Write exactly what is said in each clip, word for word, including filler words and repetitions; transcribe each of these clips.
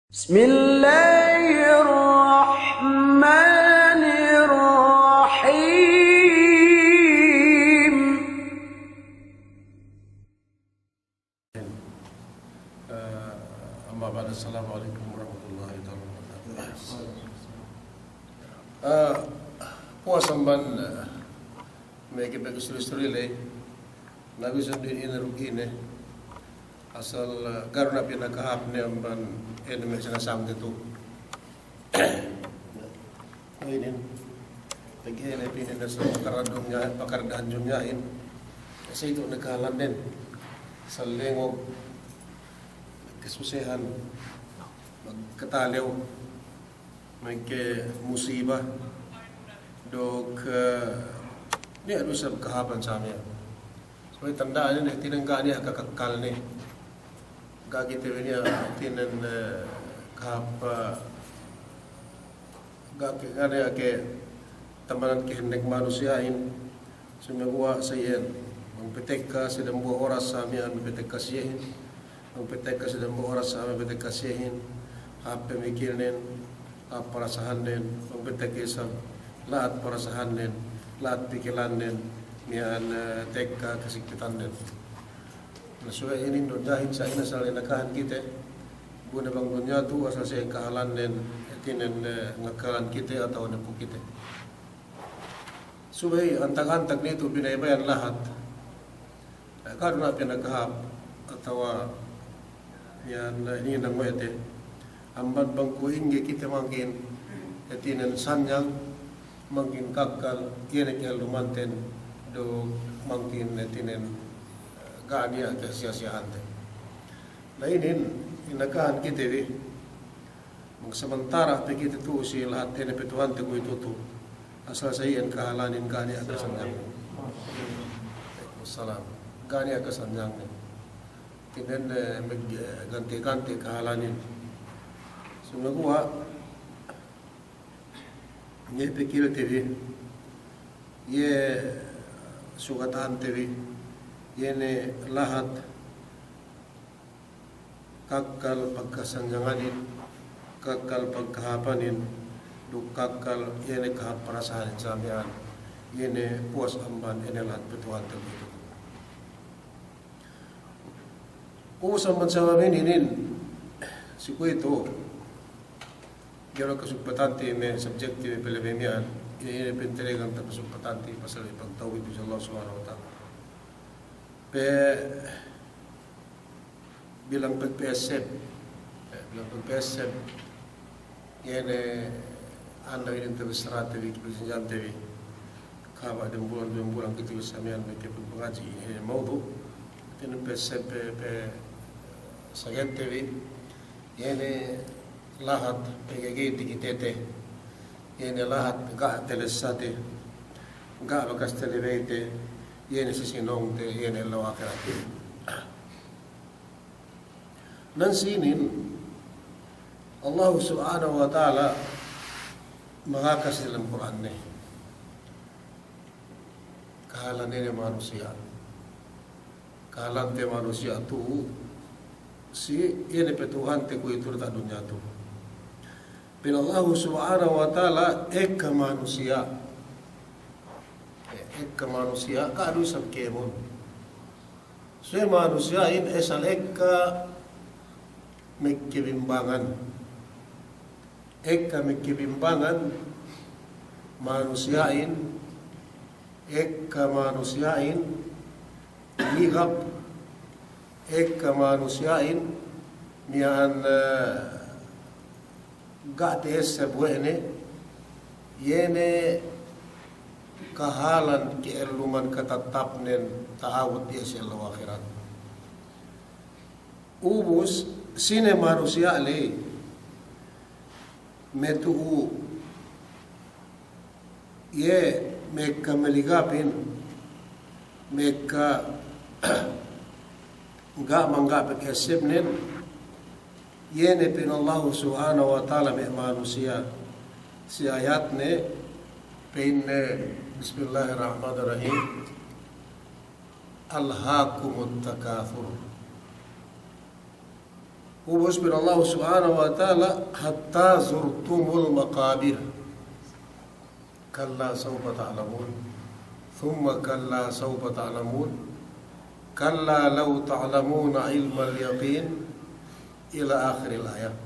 بسم الله الرحمن الرحيم. Eh, amma ba'd, assalamu alaikum warahmatullahi taala wabarakatuh. Eh, puwas amban, eh, me' ke pag-istori-istori ley, na bisan du ine duk ine, asal, eh, ga' du ne pinakahāp ne amban ine me' sinasangte tu. Inin, pegge' ine pī inin asal pakaradun niya', pakaradun niya' inin. Sa itu ne kahālannen. Salengog, kasusehan, magkatalew, magke musiba, duk, eh, niya' du isab kahāpan sa miya'an. Subey tanda'annen, hātinen ga' niya' kakakkal ne. Ga' kite bi niya' hātinen, eh, kahāp, eh, ga' ke, ga' niya' ke tamanan ke hennek manusiya'in. Sumeguwa' sa iyan, bang patekka si dambuwa' oras sa miya'an, bang patekka si iyehin. Bang patekka si dambuwa' oras sa miya'an, bang patekka si iyehin. Hāp pamikilnen, hāp parasahannen, bang patekka isab, la'at parasahannen, la'at pikilannen, miya'an, eh, tekka kasigpitannen. Na subey inin dunya'in sa inin asal inakahan kite, bu ne bang dunya tu asal sa kahālannen, hātinen, eh, ngakalan kite atawa nepu kite. Subey antag-antag ne tu binaybay lahat. Eh, ga' du ne pinakahāp atawa iyan, eh, inin we' te. Amban bang kuwe' ingge kite mangkin, hātinen sanyang, mangkin kakkal, iye ne ke'ellumanten, duk mangkin hātinen, eh, ga' niya' kasiya-siyahante. Na inin, inakahan kite bi, bang samantara' pe kite tu'u si lahat ine pe Tuhante kuwe'itu tu, asal sa iyan kahālanin ga' niya' kasanyangnen. Waalaikumsalam. Ga' niya' kasanyangnen. Hātinen, eh, mag-, eh, gante-gante kahālanin. Sumeguwa', iye pikilte bi, iye sugatante bi, iye ne lahat kakkal pagkasanyanganin, kakkal pagkahāpanin, duk kakkal iye ne kahāp parasahanin sa miya'an, iye ne puwas amban iye ne lahat pe Tuhante kuwe'itu. Ubus amban sabab inin, si kuwe'itu, ga'i du kasugpatante me' subjekte me' palabey miya'an, inin, inin pintelegan tapasugpatante pasal pagtawhid si Allah Subhanahu wa Ta'ala. Pe bilang pagpa'esseb, eh, bilang pagpa'esseb, iye ne anu inin tabissarate bi, tabissarate bi. Kahaba' dambulan-dambulan kite bi sa miya'an me' ke pangadji' inin mawdu'. Hātinen pa'esseb pe, pe sagette bi. Iye ne lahat pegge' ga'i dikitete. Iye ne lahat ga' talessate. Ga' bakas talabeyte. Iye ne sisinōngte, iye ne ellew ahirat. Nan si inin, Allahu Subhanahu wa Ta'ala mangakas si dalem Kur'anne kahālan ine manusiya'. Kahālante manusiya' tu'u si ine pe Tuhante kuwe'itu diyata' dunya tu. Pa'in Allahu Subhanahu wa Ta'ala, ekka manusiya'. Eh, ekka manusiya', ga' du isab kēmon. Subey manusiya'in asal ekka magkabimbangan. Ekka magkabimbangan manusiya'in, ekka manusiya'in ligap, ekka manusiya'in miya'an, eh, ga' ta'esseb we' ne, iye ne kahālan ke'elluman katattapnen ta'abut iye si ellew ahirat. Ubus, sine manusiya' ley me' tu'u iye mekka maligapin, mekka ga' mangga' pagessebnen, iye ne pa'in Allahu Subhanahu wa Ta'ala me' manusiya'. Si ayatne pa'inne, Bismillahir Rahmanir Rahim. ألهاكم التكاثر. Ubus pa'in Allah Subhanahu wa Ta'ala, "Hatta zurtumul maqabir. Kalla sawfa ta'lamun. Thumma kalla sawfa ta'lamun. Kalla law ta'lamuna ilmal yaqin." Ila akhiril ayah.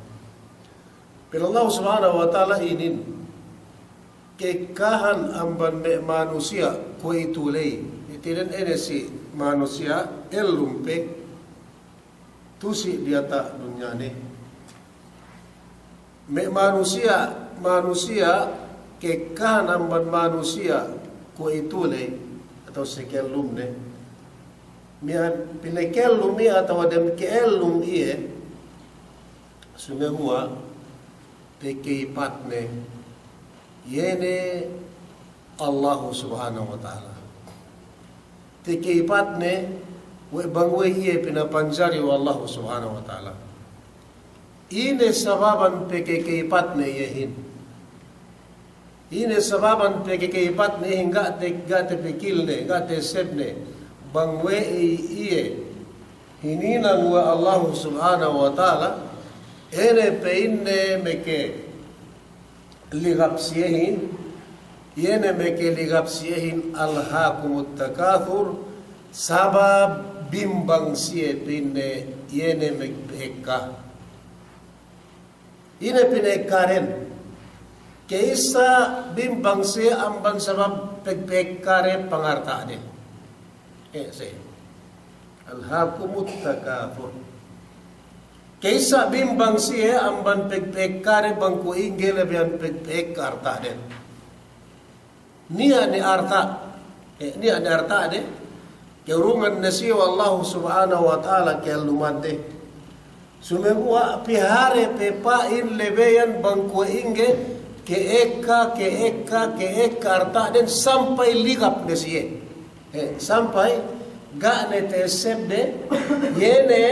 Pa'in Allah Subhanahu wa Ta'ala inin, ka'ekkahan amban me' manusiya' kuwe'itu ley. Hātinen ine si manusiya', ellum pe tu'u si diyata' dunya ne. Me' manusiya', manusiya', ka'ekkahan amban manusiya' kuwe'itu ley, atawa si ka'ellumne. Miya'an pinaka'ellum iye atawa dem ka'ellum iye, sumeguwa' taka'ipatne, iye ne Allahu Subhanahu wa Ta'ala. Taka'ipatne we' bang we' iye pinapanjari we' Allahu Subhanahu wa Ta'ala. Ine sababan pakaka'ipatne iyehin? Ine sababan pakaka'ipatne iyehin? Ga' te, ga' tapikilne, ga' ta'essebne bang we' iye hininang we' Allahu Subhanahu wa Ta'ala, ine pa'inne meke ligap siyehin, iye ne meke ligap siyehin, "Alhakumut takathur," sabab bimbang siye pa'inne iye ne magpa'ekka. Ine pina'ekkaden? Ka'issa bimbang siye amban sabab pagpa'ekkade pangarta'de. Eh, siye. "Alhakumut takathur." Ka'issa bimbang siye amban pagpa'ekkade bang kuwe' ingge labeyan pagpa'ekka arta'den. Niya' ne arta', eh, niya' ne arta'de, ka'urungan ne siye we' Allahu Subhanahu wa Ta'ala ka'ellumande. Sumeguwa' pihare pe pa'in labeyan bang kuwe' ingge, ka'ekka, ka'ekka, ka'ekka arta'den sampay ligap ne siye. Eh, sampay ga' ne ta'essebde, iye ne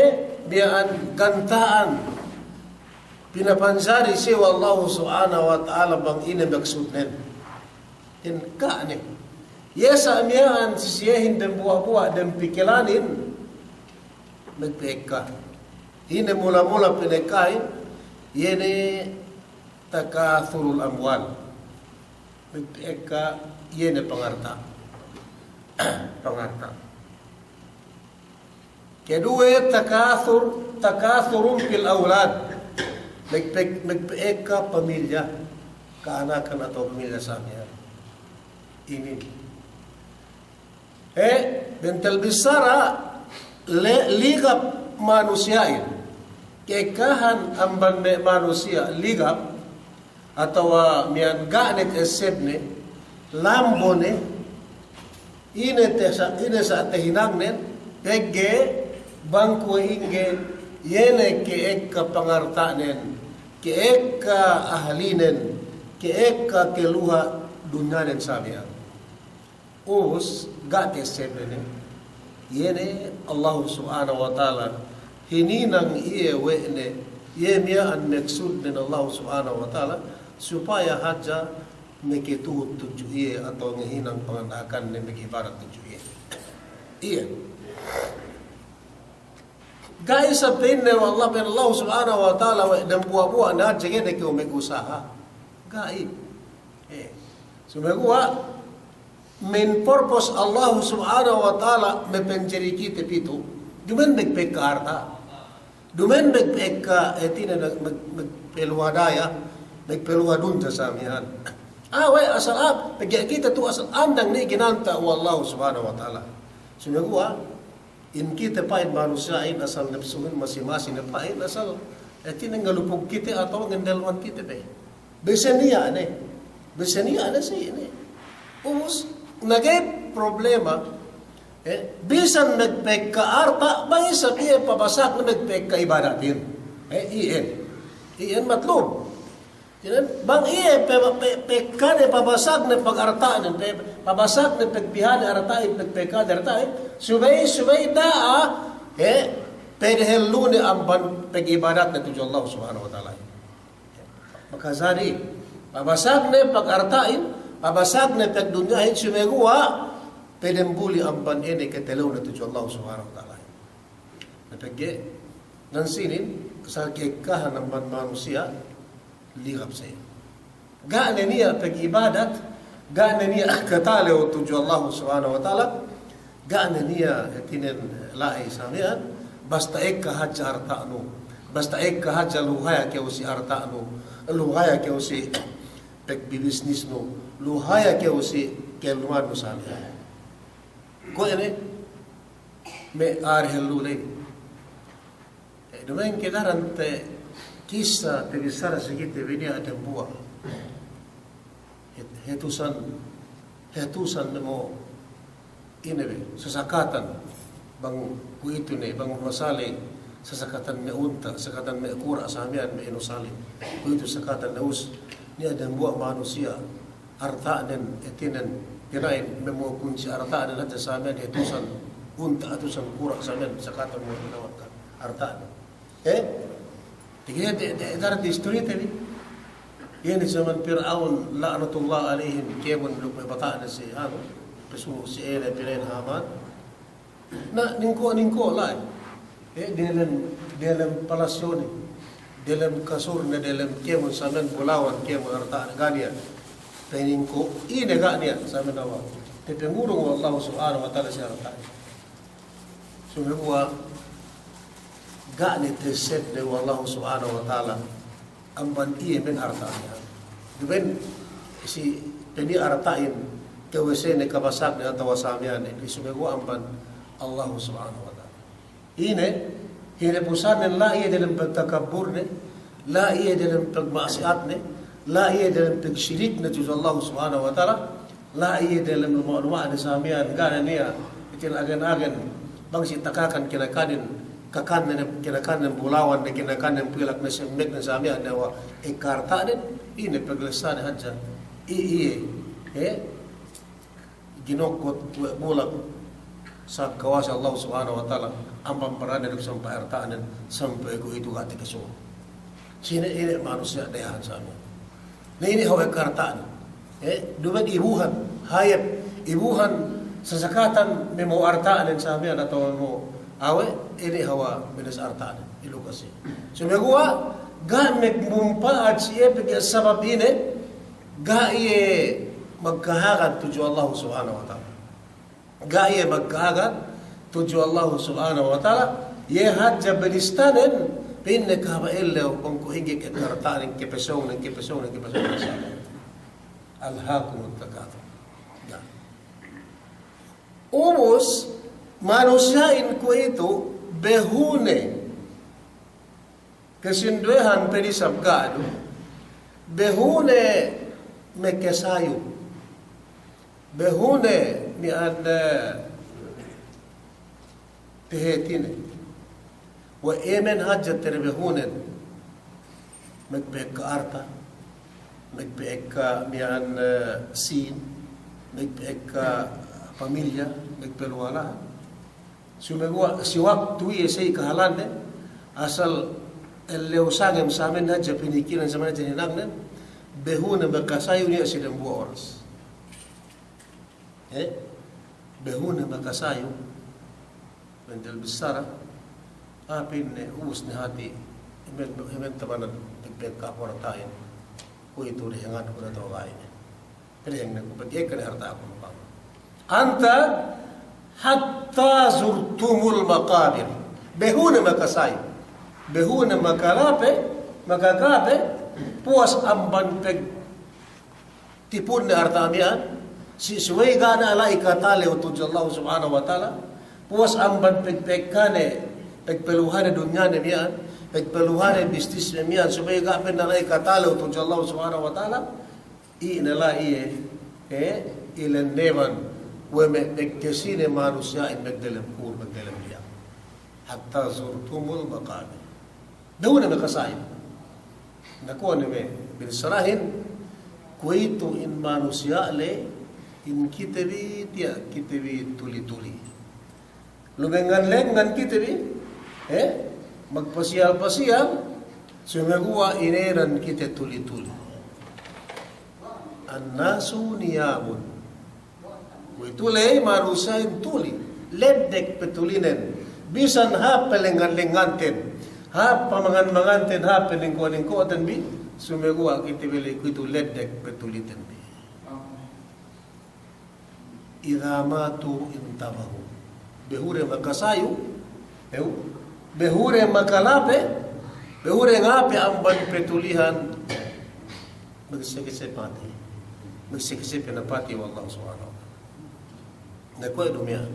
miya'an ganta'an pinapanjari siye we' Allahu Subhanahu wa Ta'ala bang ine maksudnen. Hātinen ga' ne. Iye sa' miya'an si siyehin dambuwa'-buwa' dem pikilanin magpa'ekka. Ine mula-mula pina'ekkahin? Iye ne takathurul amwal. Magpa'ekka iye ne pangarta'. Pangarta'. Keduwe, takathur, takathurun fil awlad. Magpe-, magpa'ekka pamilya, ka'anakan atawa pamilya sa' miya'an. Inin. Eh, bentel bissara, le-, ligap manusiya'in. Ka'ekkahan amban me' manusiya' ligap, atawa miya'an ga' ne ta'essebne, lambo ne, ine te sa-, ine sa' tahinangnen, pegge' bang kuwe' ingge, iye ne ka'ekka pangarta'nen, ka'ekka ahlinen, ka'ekka kaluha dunyanen sa' miya'an. Ubus, ga' ta'essebne ne. Iye ne Allahu Subhanahu wa Ta'ala hininang iye we' ne, iye miya'an maksudnen Allahu Subhanahu wa Ta'ala, supaya hadja makatuhut tudju iye atawa ngahinang panganda'akanne mag'ibadat tudju iye. Iye. Ga'i isab pa'inne we' Allah, pa'in Allahu Subhanahu wa Ta'ala we' dambuwa'-buwa' ne hadja ga'i ne kew mag'usaha. Ga'i. Eh. Sumeguwa' main purpose Allahu Subhanahu wa Ta'ala mapanjari kite pitu, duma'in magpa'ekka arta', duma'in magpa'ekka, eh, hātinen mag-, magpaluha daya, magpaluha dunya sa' miya'an. Ah, we' asal, ah, pegge' kite tu'u asal andang ne ginanta' we' Allahu Subhanahu wa Ta'ala. Sumeguwa' in kite pa'in manusiya'in asal napsuhin masi-masi ne pa'in asal, eh, hātinen ngalupug kite atawa ngandaluhan kite pe. Bisan niya' ne. Bisan niya' ne si ine. Ubus, na ga'i problema, eh, bisan magpa'ekka arta', bang isab iye pabasakne magpa'ekka ibadatin. Eh, iyan. Iyan matlub. Iyan, bang iye pe, pe, pa'ekkade pabasakne pagarta'nen, pe, pabasakne pagpihade arta'in, pag-, pa'ekkade arta'in, subey, subey da'a, eh, padahellune amban pag'ibadatne tudju Allah Subhanahu wa Ta'ala. Makajari, pabasakne pagarta'in, pabasakne pagdunyahin, sumeguwa' padambuli amban ine katalewne tudju Allah Subhanahu wa Ta'ala. Na pegge', Nan sinin, sa ka'ekkahan amban manusiya', lingap sa iye. Ga' ne niya' pag'ibadat, ga' ne niya' katalew tudju Allah Subhanahu wa Ta'ala, ga' ne niya' hātinen la'i sa miya'an, basta ekka hadja arta'nu, basta ekka hadja luhaya kew si arta'nu, luhaya kew si pagbibisnisnu, luhaya kew si ka'ellumannu sa miya'an. Kuwe' ne, me' a'a dehellu ley. Eh, duma'in ke daran te kissa tabissara si kite bi niya' dembuwa'. Het-, hatusan, hatusan ne mo' ine be, sasakatan. Bang kuwe'itu ne, bang masale, sasakatan me' unta', sasakatan me' kura' sa miya'an me' inusali. Kuwe'itu sasakatan ne us, niya' dembuwa' manusiya'. Arta'nen, hātinen, pina'in, me' mo' kunsi arta'nen hadja sa miya'an hatusan, unta' hatusan kura' sa miya'an, sakatan mo' inawat arta'nen. Eh? Tige de, de, daran istorite bi. Iye ne zaman Pir'aun, la'natullah alaihim, kēmon duk me' bata'ne si, anu, pesu si ele pina'in Haman. Na, ningko'-ningko' la'i. Eh, delem, delem palasyone, delem kasurne, delem kēmon sa miya'an bulawan kēmon arta'ne ga' niya'. Paningko' ine ga' niya' sa miya'an awa. Tapangurung we' Allah Subhanahu wa Ta'ala si arta'ne. Sumeguwa' ga' ne tesebne we' Allah Subhanahu wa Ta'ala. Amban iye me' arta'ne. Duma'in si peni arta'in kawesene kabasagnen atawa sa miya'an, sumeguwa' amban Allah Subhanahu wa Ta'ala. Ine, hinapusannen la'i iye delem pagtakabburne, la'i iye delem pagma'siyatne, la'i iye delem pagsirikne tudju Allah Subhanahu wa Ta'ala, la'i iye delem luma'-luma'ne sa miya'an, ga' ne niya', itin agen-agen, bang si takakan kinakanin, kakannen, kinakannen bulawan ne, kinakannen pilak ne, semmek ne sa miya'an, ne wa ekka arta'nen, ine paglessane hadja, i-, iye, eh, ginokgot we' bulak, sa kawasa Allah Subhanahu wa Ta'ala, amban baranne duk sampay arta'nen, sampay kuwe'itu ga' takasuwa. Sine ine manusiya' dehan sa miya'an. Na ine hawal arta'nen. Eh, duma'in ibuhan, hayep, ibuhan, sasakatan me' mo' arta'nen sa miya'an atawa mo' awe', ine hawal binas arta'nen. Ilu kasi. Sumeguwa', ga' magmumpa'at si iye pegge' sabab ine, ga' iye magkahagad tudju Allah Subhanahu wa Ta'ala. Ga' iye magkahagad tudju Allah Subhanahu wa Ta'ala, iye hadja binistanen, pa'inne kahaba' ellew, bang kuwe' ingge ke arta'nen, kepesōngnen, kepesōngnen, kepesōngnen. Alhakumut takathur. Ga'. Ubus, manusiya'in kuwe'itu, behune, kasinduwehan pe isab ga' du, behune makasayu, behune miya'an, eh, tahātine. We' ēmen hadja tabehunen, magpa'ekka arta', magpa'ekka miya'an, eh, sīn, magpa'ekka pamilya, magpaluhala. Sumeguwa' si waktu iye sey kahalanden, asal ellew sangem samen hadja pinikilan samen hadja hinangnen, behune makasayu niya' si dembuwa' oras. Eh? Behune makasayu, bentel bissara, apinne ubus ne hati', imen, imen tabanan, pegpegka' arta'in, kuwe'itu dehengan ku na tawaga'in. Pegge' ne ku, pegge' ne arta'ku bang. Anta hatta zurtumul maqabir. Behune makasayu. Behune makalape, makakape, puwas amban pagtipunne arta' miya'an, si subey ga' ne la'i katalew tudju Allah Subhanahu wa Ta'ala, puwas amban pag-, pagpekkane, pagpeluhane dunyane miya'an, pagpeluhane bisnisne miya'an, subey ga' pe ne la'i katalew tudju Allah Subhanahu wa Ta'ala, Iye ne la'i iye, eh, ilenneban we' me' pegkesine manusiya'in magdelem kubul, magdelem liya. Hatta zurtumul maqabir. Dahu' ne makasayu. Na kuwe' ne me' binissarahin, kuwe'itu in manusiya' le, in kite bi, tiya' kite bi tuli-tuli. Lumengngan-lengngan kite bi, eh, magpasiyal-pasiyal, sumeguwa' inēnan kite tuli-tuli. An-nasu niyamun. Kuwe'itu ley manusiya'in tuli, leddek pe tulinen, bisan hāp pe lengngan-lengngangten, Hāp pamangan-manganten, hāp paningko'-ningko'ten bi, sumeguwa' kite bi la'i kuwe'itu leddek petuliten bi. Idza matu intabahu. Behu de makasayu, behu, behu de makalape, behu de ngape amban petulihan, magseke-seke pe mati. Magseke-seke pe napati we' Allah Subhanahu wa Ta'ala. Na kuwe' du miya'an.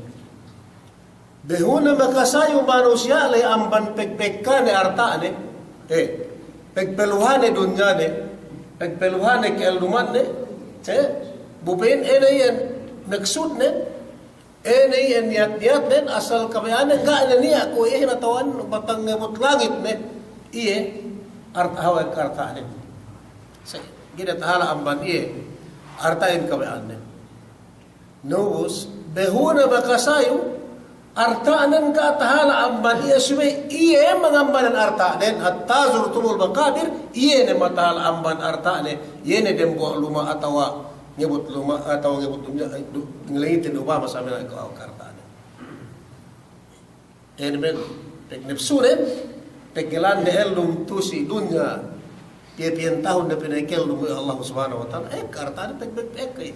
Behu ne makasayu manusiya' la'i amban pegpekkane arta'ne, eh, pegpeluhane dunyane, pegpeluhane ke'ellumanne, eh, bu pa'in ine iyan maksudnen, ine iyan niyat-niyatnen, asal kabaya'annen ga' ne niya' kuwe' iye hinatawan batang ngebut langitne, iye art-, hawal arta'nen. Sa-, ga'i ne tahala' amban iye arta'in kabaya'annen. Na ubus, behu ne makasayu, arta'nen ga' tahala' amban iye subey iye mangambanan arta'nen, hatta zurtumul maqabir, iye ne matahala' amban arta'ne, iye ne dembuwa' luma' atawa ngebut luma', atawa ngebut dunya, du-, ngelengiten upama samiyan ke arta'nen. Ine men, peg nepsunen, peggelanne ellum tu'u si dunya, piye-piyen tahun ne pinakellum we' Allah Subhanahu wa Ta'ala, ekka arta'nen peg, peg, peg, ekka iye.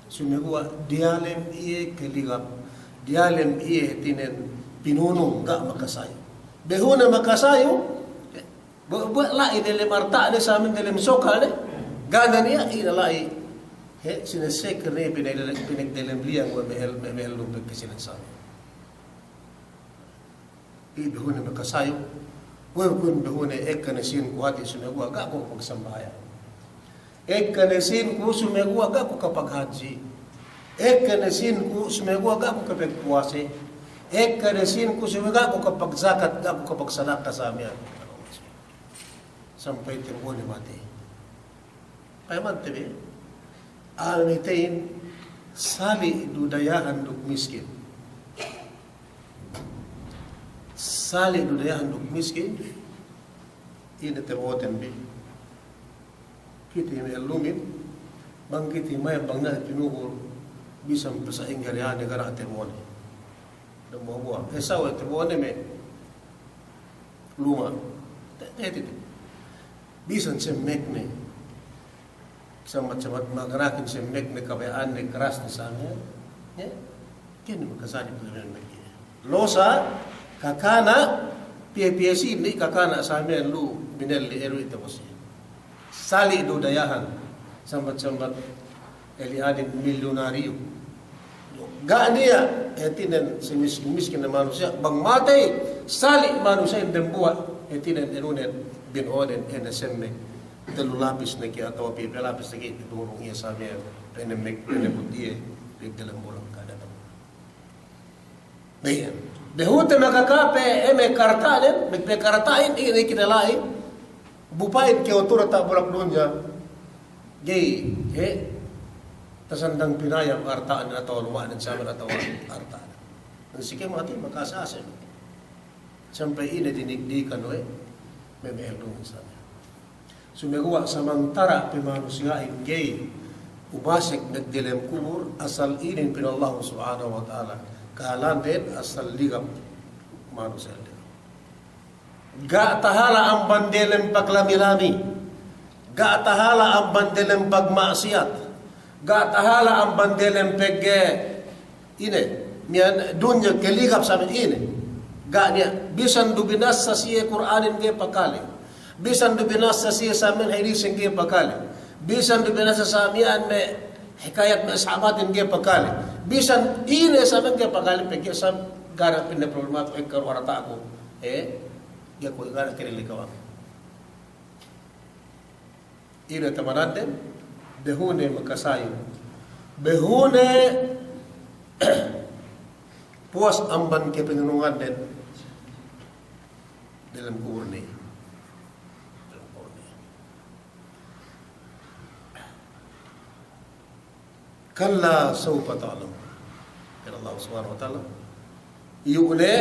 Sumeguwa' diyalem iye keligap, diyalem iye hātinen pinunung ga' makasayu. Behu ne makasayu, bu-, bu-, la'i delem arta'ne samin delem sokalne, ga' ne niya' ine la'i, he, sineseker ne pinagdelem, pinagdelem liyang we' me-, me-, me'ellum pegkasinen samin. Iye behu ne makasayu, kuwe', kuwe' behu ne ekka ne sīn ku hāti sumeguwa' ga' ku kapagsambahayang. Ekka ne sīn ku sumeguwa' ga' ku kapaghadji. Ekka ne sīn ku sumeguwa' ga' ku kapagpuwase. Ekka ne sīn ku sumeguwa' ga' ku kapagzakat, ga' ku kapagsadaka samiyan. Sampay tembo ne matey. Payamante bi, a'a mitey in, sali' du dayahan duk miskin. Sali' du dayahan duk miskin, ine teboten bi. Kite me' ellumin, bang kite mayam bang ne pinubul, bisan pe sa'ingge diyahande ga' ne tebone. Dembuwa'-buwa'. Esawe tebone me' luma'. Te-, te-, te-, te. Bisan semmekne. Sambat-sambat magarakin semmekne kabaya'anne kerasne samiyan. Ya. Kene makasali' pe semmekne. Losa kakana' piye-piye sīn ne kakana' samiyan lu binelli eru ite bosi. Sali' du dayahan, sambat-sambat eli'anin milyonariyu. Ga' niya', hātinen si miskin-miskin ne manusiya', bang matey, sali' manusiya'in dembuwa', hātinen enunen, bino'onen, ine semmek, tellu lapis ne ke atawa piye-piye lapis ne ke, durung iye samiyan, pene mek, pene putiye, pegdelem bulan kada' tamu. Iyan. Behu te makakape, e, me' karta'nen, me', me' karta'in, ine kite la'i, bu pa'in kew tu'u diyata' bulak dunya, ga'i, e, tasandang pinayam arta'nen atawa luma'nen samiyan atawa arta'nen. Na si kemati, makasase. Sampay ine dinikdikan we', me' me'el dunya samiyan. Sumeguwa' samantara' pe manusiya'in ga'i umasek me' delem kubul, asal inin pa'in Allah Subhanahu wa Ta'ala, kahālanden asal ligap manusiya'in. Ga' tahala' amban delem paglami-lami, ga' tahala' amban delem pagma'siyat, ga' tahala' amban delem pegge' ine, miya'an dunya keligap samiyan ine. Ga' niya', bisan du binassa siye Kur'anin ga'i pakale. Bisan du binassa siye samiyan hadisin ga'i pakale. Bisan du binassa samiyan me' hikayat me' sahabatin ga'i pakale. Bisan ine samiyan ga'i pakale, pegge' sam-, ga' ne pinne problema ku ekka du arta'ku. E, ga'i ku, ga' ne kene likawan. Ine tamananden, behu ne makasayu. Behu ne puwas amban kapinununganden delem kubulne. Delem kubulne. Kalla sawfa ta'lamun. Pa'in Allah Subhanahu wa Ta'ala. Iyu' ne,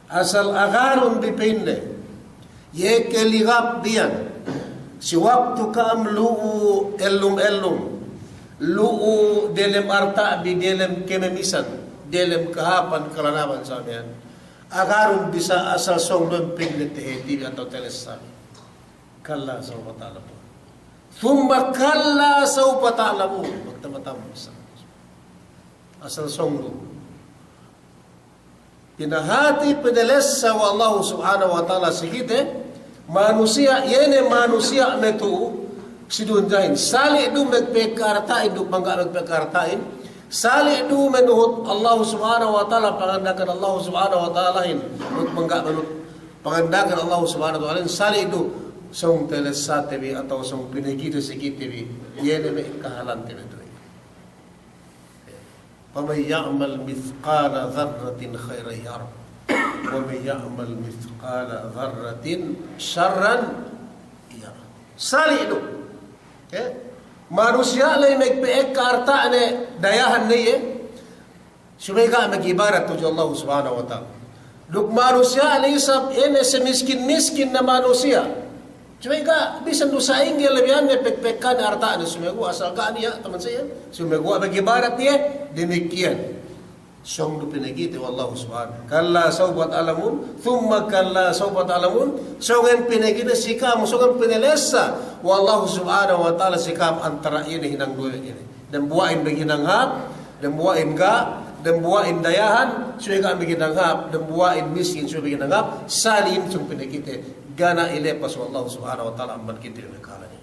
asal agarun bi pa'inne. Iye keligap diyan. Si waktu ka'am lu'u ellum-ellum. Lu'u delem arta' bi, delem kememisan. Delem kahāpan kalanaban samiyan. agarun bisa asal sōng du pegge' tahāti bi atawa talessa bi. Kalla sawfa ta'lamun. Thumma kalla sawfa ta'lamun. Magtama-tama bisa. Asal sōng du. Pinahāti, pinalessa we' Allahu Subhanahu wa Ta'ala si kite manusiya', iye ne manusiya' matu'u si dunyahin. Sali' du magpa'ekka arta'in duk mangga' magpa'ekka arta'in. Sali' du manuhut Allahu Subhanahu wa Ta'ala, panganda'akan Allahu Subhanahu wa Ta'alahin duk mangga' manuhut panganda'akan Allahu Subhanahu wa Ta'alahin. Sali' du sōng talessate bi atawa sōng pinakite si kite bi, iye ne me' kahalante bi tu'u. فمن يعمل مثقال ذرة خيرا يره، ومن يعمل مثقال ذرة شرا يره. Sali' du. Eh? Manusiya' la'i magpa'ekka arta'ne dayahan ne iye, subey ga' magibadat tudju Allahu Subhanahu wa Ta'ala. Duk manusiya' la'i isab ine samiskin-miskin ne manusiya'. Subey ga' bisan du sa'ingge labeyanne pa'ek-pa'ekkanen arta'ne, sumeguwa' asal ga' niya' taman siye, sumeguwa' magibadat iye, damikkiyan. Sōng du pinakite we' Allahu Subhanahu. Kalla sawfa ta'lamun, thumma kalla sawfa ta'lamun. Sōng en pinakite si ka'am, sōng en pinalessa we' Allahu Subhanahu wa Ta'ala si ka'am antara ine hinang duwe ine. Dambuwa'in maghinang hāp, dambuwa'in ga', dambuwa'in dayahan, subey ga' maghinang hāp, dambuwa'in miskin, subey maghinang hāp, sali' in sōng pinakite, ga' niya' ilepas we' Allahu Subhanahu wa Ta'ala amban kite me' kahalane.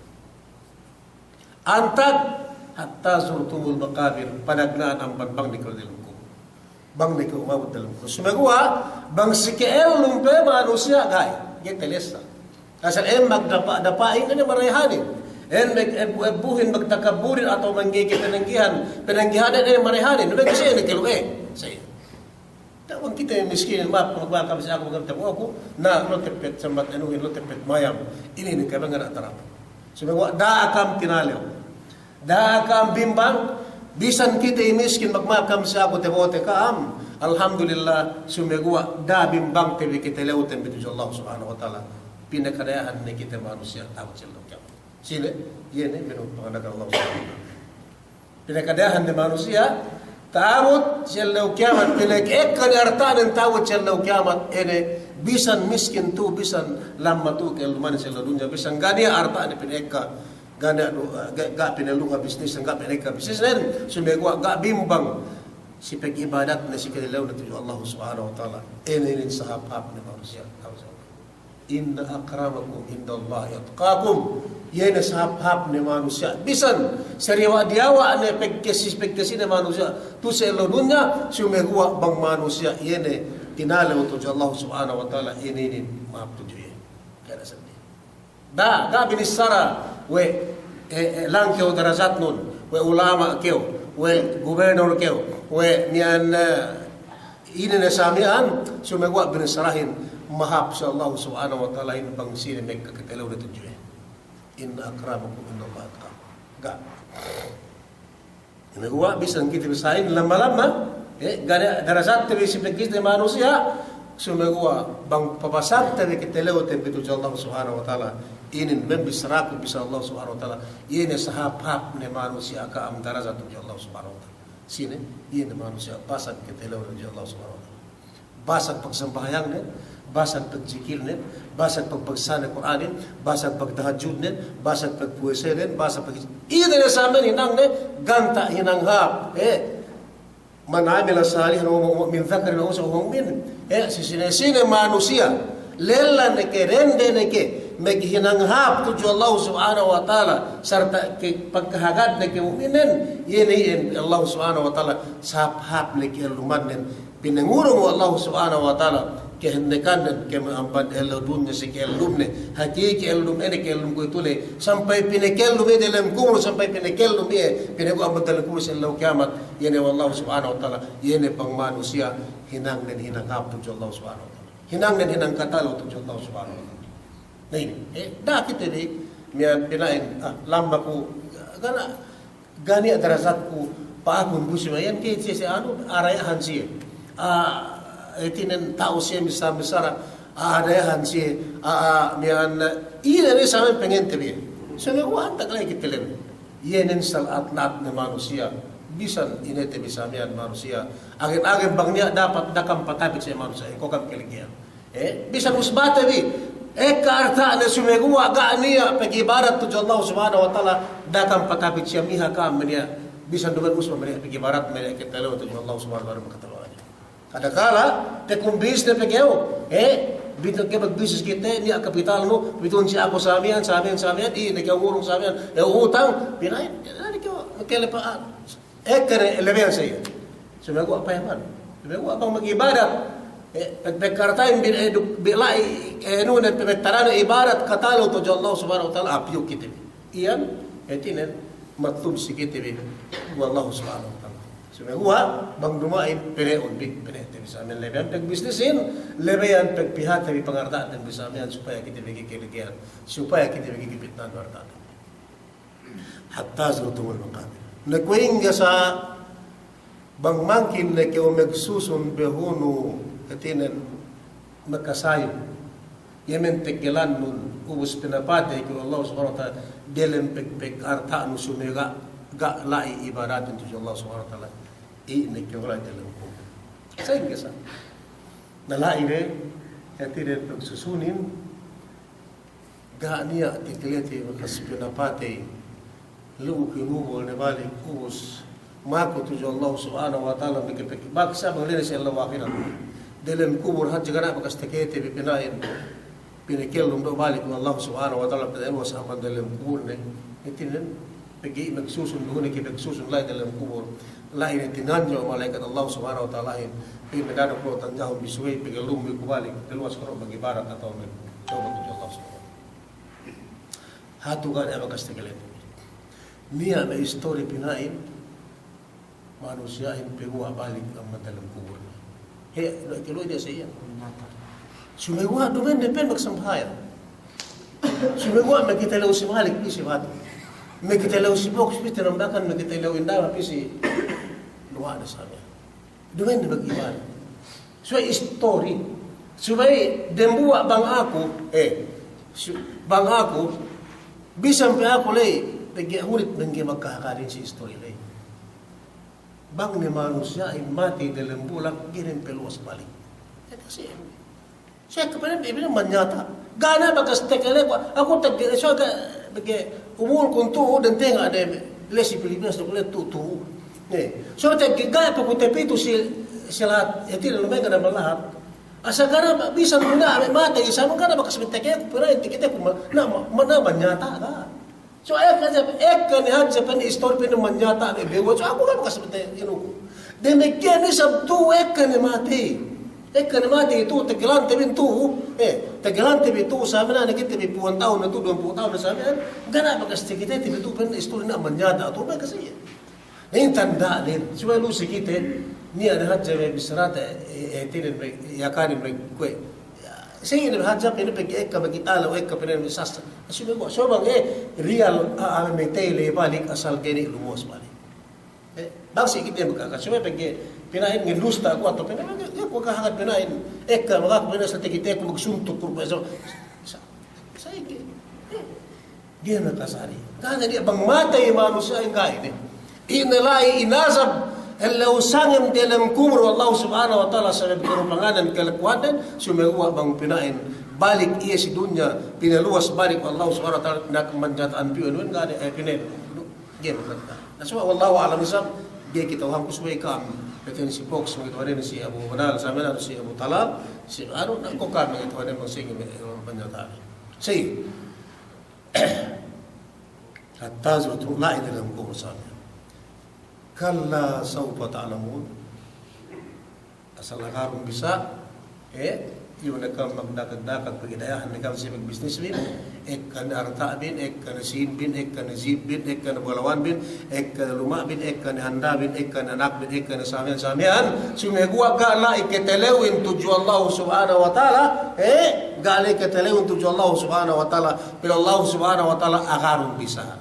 Antag, hatta zurtumul maqabir, panagna'an amban bang ne kew dalem kubul. Bang ne kew umabut dalem kubul. Sumeguwa', bang si ka'ellum pe manusiya' ga'i, ga'i talessa. Asal en magdapa'-dapa'in ine marayahanin. En mag-, eb-, ebbuhin magtakabburin atawa mangga'i ke penanggihan, penanggihanin ine marayahanin. Bang si ine kew lu'u, eh, sa iye. Ta'u bang kite miskinin, ma'ap, ka'am si aku, ka'am tabo'oku, na, lu teppet sambat enuhin, lu teppet mayam. Inin, inin, ka'am ga' niya' tarapa. Sumeguwa' da'a ka'am tinalew. Da'a ka'am bimbang, bisan kite miskin, magma'ap ka'am si aku tabo'ote ka'am. Alhamdulillah, sumeguwa' da'a bimbangte bi katalewten bi tudju Allah Subhanahu wa Ta'ala. Pinakadayahan ne kite manusiya' ta'abut si ellew kiyamat. Sine, iye ne, menu panganda'akan Allah Subhanahu wa Ta'ala. Pinakadayahan ne manusiya', ta'abut si ellew kiyamat, pinaka'ekka ne arta'nen ta'abut si ellew kiyamat, ine, bisan miskin tu'u, bisan lamma tu'u ka'ellumanin si ellew dunya, bisan ga' niya' arta'ne pina'ekka, ga' niya' du-, ga', ga' pinelluha bisnisnen, ga' pina'ekka bisnisnen, sumeguwa' ga' bimbang si pag'ibadatne, si katalewne tudju Allah Subhanahu wa Ta'ala. Ine, inin sahāp-hāp ne manusiya', ta'abut si ellew. Inna akramakum indallahi atqakum. Iye ne sahāp-hāp ne manusiya'. Bisan sariwa'-diyawa' ne pagkasi-, pagkasine manusiya' tu'u si ellew dunya, sumeguwa' bang manusiya' iye ne tinalew tudju Allah Subhanahu wa Ta'ala, inin, inin mahāp tudju iye. Ga' niya' seddili. Da'a, ga' binissara we', eh, eh, langkew darajatnun, we' ulama' kew, we' gubernur kew, we' miya'an, eh, ine ne sa miya'an, sumeguwa' binissarahin mahāp si Allah Subhanahu wa Ta'alahin bang sine me' katalewne tudju iye. Inna akramakum indallahi atqakum. Ga'. Sumeguwa' bisan kite bi sa'in lamma-lamma, eh, ga' niya' darajatte bi si pagkite manusiya', sumeguwa' bang pabasatte bi katalewten bi tudju Allah Subhanahu wa Ta'ala, inin me' bissaraku bisan Allah Subhanahu wa Ta'ala, iye ne sahāp-hāp ne manusiya' ka'am darajat tudju Allah Subhanahu wa Ta'ala. Sine, iye ne manusiya' basag katalewne tudju Allah Subhanahu wa Ta'ala. Basag pagsambahayangne, basag pagjikilne, basag pagbassane Kur'anin, basag pagtahajjudnen, basag pagpuwasenen, basag pag-, ine ne sa miya'an hinangne, ganta' hinang hāp, eh. Man amila salihan wa huwa mu'min, min dhakarin aw untha wa huwa mu'min. Eh, si sine-sine manusiya', lella ne ke, dende ne ke, maghinang hāp tudju Allah Subhanahu wa Ta'ala, sarta' ke pagkahagadne ke mu'minin, iye ne iyan Allah Subhanahu wa Ta'ala, sahāp-hāp ne ka'ellumannen, pinangurung we' Allah Subhanahu wa Ta'ala, kahennekannen, ke me' amban ellew dunya si ka'ellumne, hakiki ellum ine ka'ellum kuwe'itu ley, sampay pinaka'ellum iye dalem kubul, sampay pinaka'ellum iye, pinaguwa' amban dalem kubul si ellew kiyamat, iye ne we' Allah Subhanahu wa Ta'ala, iye ne bang manusiya' hinangnen hinang hāp tudju Allah Subhanahu wa Ta'ala. Hinangnen hinang katalew tudju Allah Subhanahu wa Ta'ala. Na inin, eh, da'a kite bi, miya'an pina'in, ah, lamma ku, ga' niya', ga' niya' darajatku, pa'akun bu si miya'an, ke siye, siye anu, arayahan siye. Ah, hātinen ta'u siye missā-missāra, ah, arayahan siye, ah, ah, miya'an, ine ne sa miya'an pangente bi. Sumeguwa' antag la'i kite lem. Iye ne asal la'at-la'at ne manusiya'. Bisan ine te bi sa miya'an manusiya', agen-agen bang niya' dapat, da'a kam patapit si manusiya', eko kam kelegeyan. Eh, bisan usbate bi, ekka arta'ne, sumeguwa' ga' niya' pag'ibadat tudju Allah Subhanahu wa Ta'ala, da'a kam patapit siya, miha kam niya', bisan duma'in usba, niya' pag'ibadat, niya' ketelewun tudju Allah Subhanahu wa Ta'ala, makatalo' aja. Kadakala, takumbisne pe kew, eh, bitu ke magbisnis kite, niya' kapitalnu, bitun si aku sa miya'an, sa miya'an, sa miya'an, ine kew ngurung sa miya'an, eh, utang, pina'in, ine kew, kelepa'an. Ekka ne lebeyan sa iye. Sumeguwa' payaman. Sumeguwa' bang mag'ibadat. Eh, pag-, pagkarta'in bi, eh, du-, bi la'i, eh, nu ne, pagtarane ibadat, katalo' tudju Allah Subhanahu wa Ta'ala, apiyu kite bi. Iyan, hātinen, matlub si kite bi, we' Allah Subhanahu wa Ta'ala. Sumeguwa', bang duma'in, pene'un bi, pene'te bi sa miya'an lebeyan pagbisnisin, lebeyan pagpihate bi pangarta'ten bi sa miya'an, supaya kite bi ga'i kelegeyan, supaya kite bi ga'i kapitna'an arta'ten. Hatta zurtumul maqabir. Na kuwe' ingge sa' bang mangkin ne kew magsusun behunu, hātinen, makasayu. Iye me' teggelannun, ubus pinapatey kew Allah Subhanahu wa Ta'ala, delem pag-, pag'arta'nu sumeguwa' ga' la'i ibadatun tudju Allah Subhanahu wa Ta'ala, iye ne kew la'i delem kubul. Sa' ingge sa'. Na la'i ne, hātinen pagsusunin, ga' niya' takalete bakas pinapatey, lu'u kinubul ne balik, ubus maku tudju Allah Subhanahu wa Ta'ala, makapag-, bang sa' bang lene si ellew ahirat. Delem kubul hadja ga' niya' bakas takalete bi pina'in, pinakellum du balik we' Allah Subhanahu wa Ta'ala, pinaluwas amban delem kubulne, hātinen, pegge' magsusun, duhune ke magsusun la'i delem kubul. La'i ne tinanju' mala'ikat Allah Subhanahu wa Ta'alahin, pī me' danu kulo' tanjahun bi subey, pegge' lumbi ku balik, taluwas ku du mag'ibadat atawa magtawbat tudju Allah Subhanahu wa Ta'ala. Hatu ga' niya' bakas takalete. Niya' me' istori pina'in, manusiya'in paguwa' balik amban delem kubulne. He, du, kalu iye sa' iyan. Sumeguwa' duma'in ne pe magsambahayang. Sumeguwa' makatalew si Malik, pī si batu. Makatalew si boks, pī tinambakan, makatalew indawa, pī si luwa'ne sa' miya'an. Duma'in ne mag'ibadat. Subey istori. Subey dembuwa' bang aku, eh, su-, bang aku, bisan pe aku ley, pegge' hunit bang ga'i magkahagadin si istori ley. Bang ne manusiya'in matey delem bulak, ga'i ne paluwas balik. Iye kasi, so, ekka pa'in, iye pa'in manyata'. Ga' niya' bakas takale ku, aku takale, so, ga', pegge' umulkun tu'u, dan tenga' ne, la'i si Pilipinas, tu'u, tu'u. Ne. So, takale, ga' pe ku tapitu si, si lahat, hātinen lumengngan amban lahat. Asal ga' niya' bisan ku niya' me' matey, isab ga' niya' bakas takale ku, pira inti kite ku ma-, na, ma-, na manyata' ga'. So, ekka hadja, ekka ne hadja pa'in istori pa'in manyata' ne bewwa'. So, aku ga' bakas matey inuku. Damikkiyan isab tu'u ekka ne matey. Ekka ne matey tu'u, tagalante bi tu'u. Eh, tagalante bi tu'u, sa' miya'an ne kite bi pū'an tahun ne tu'u, duwempū' tahun ne sa' miya'an. Ga' niya' bakas takitete bi tu'u pa'in istori niya' manyata' tu'u, bakas iye. Inin tanda'nen, subey lu'u si kite, niya' ne hadja me' bissarate, eh, eh, hātinen me', Yakanin me' kuwe'. Sa' inin hadja pa'in pegge' ekka makitalew, ekka pa'in me' sasa. Subey kuwe', subey bang, eh, riyal, a, a, matey ley balik asal ga'i ne lumuwas balik. Eh, bang si kite makaka, subey pegge' pina'in ngindusta ku atawa pina'in, eh, ku kahagad pina'in, ekka maka ku pina'in sa' takiteku magsuntuk ku, sa', sa', sa' ige. Eh. Ga'i ne kasari. Ga' ne, bang matey manusiya'in ga'i ne. Ine la'i inazab, ellew sangem diyalem kubul we' Allah Subhanahu wa Ta'ala sabab karupanganen kalakuwanen, sumeguwa' bang pina'in balik iye si dunya, pinaluwas balik we' Allah Subhanahu wa Ta'ala, na manyata'an piyu, ga' ne, eh, pina'in. Ga'i ne kata. Na subey, wallahu a'lam isab, ga'i kite, hangku subey kam, peten si boks, magituhanen si Abu Manal, sa' miya'an si Abu Talal, si anu, na ko kam magituhanen bang sa'ingge me', manyata'an. Sa'ingge. Hatta zurtumul, la'i delem kubul sa' miya'an. Kalla sawfa ta'lamun. Asal agarun bi sa', eh, iyu ne kam magdakag-dakag, pag'idayahan ne kam si magbisnisbin, ekka ne arta'bin, ekka ne sīnbin, ekka ne jipbin, ekka ne balawanbin, ekka ne luma'bin, ekka ne handabin, ekka ne anakbin, ekka ne sa' miya'an, sa' miya'an, sumeguwa' ga' la'i katalewin tudju Allah Subhanahu wa Ta'ala, eh, ga' la'i katalewin tudju Allah Subhanahu wa Ta'ala, pa'in Allah Subhanahu wa Ta'ala agarun bi sa'.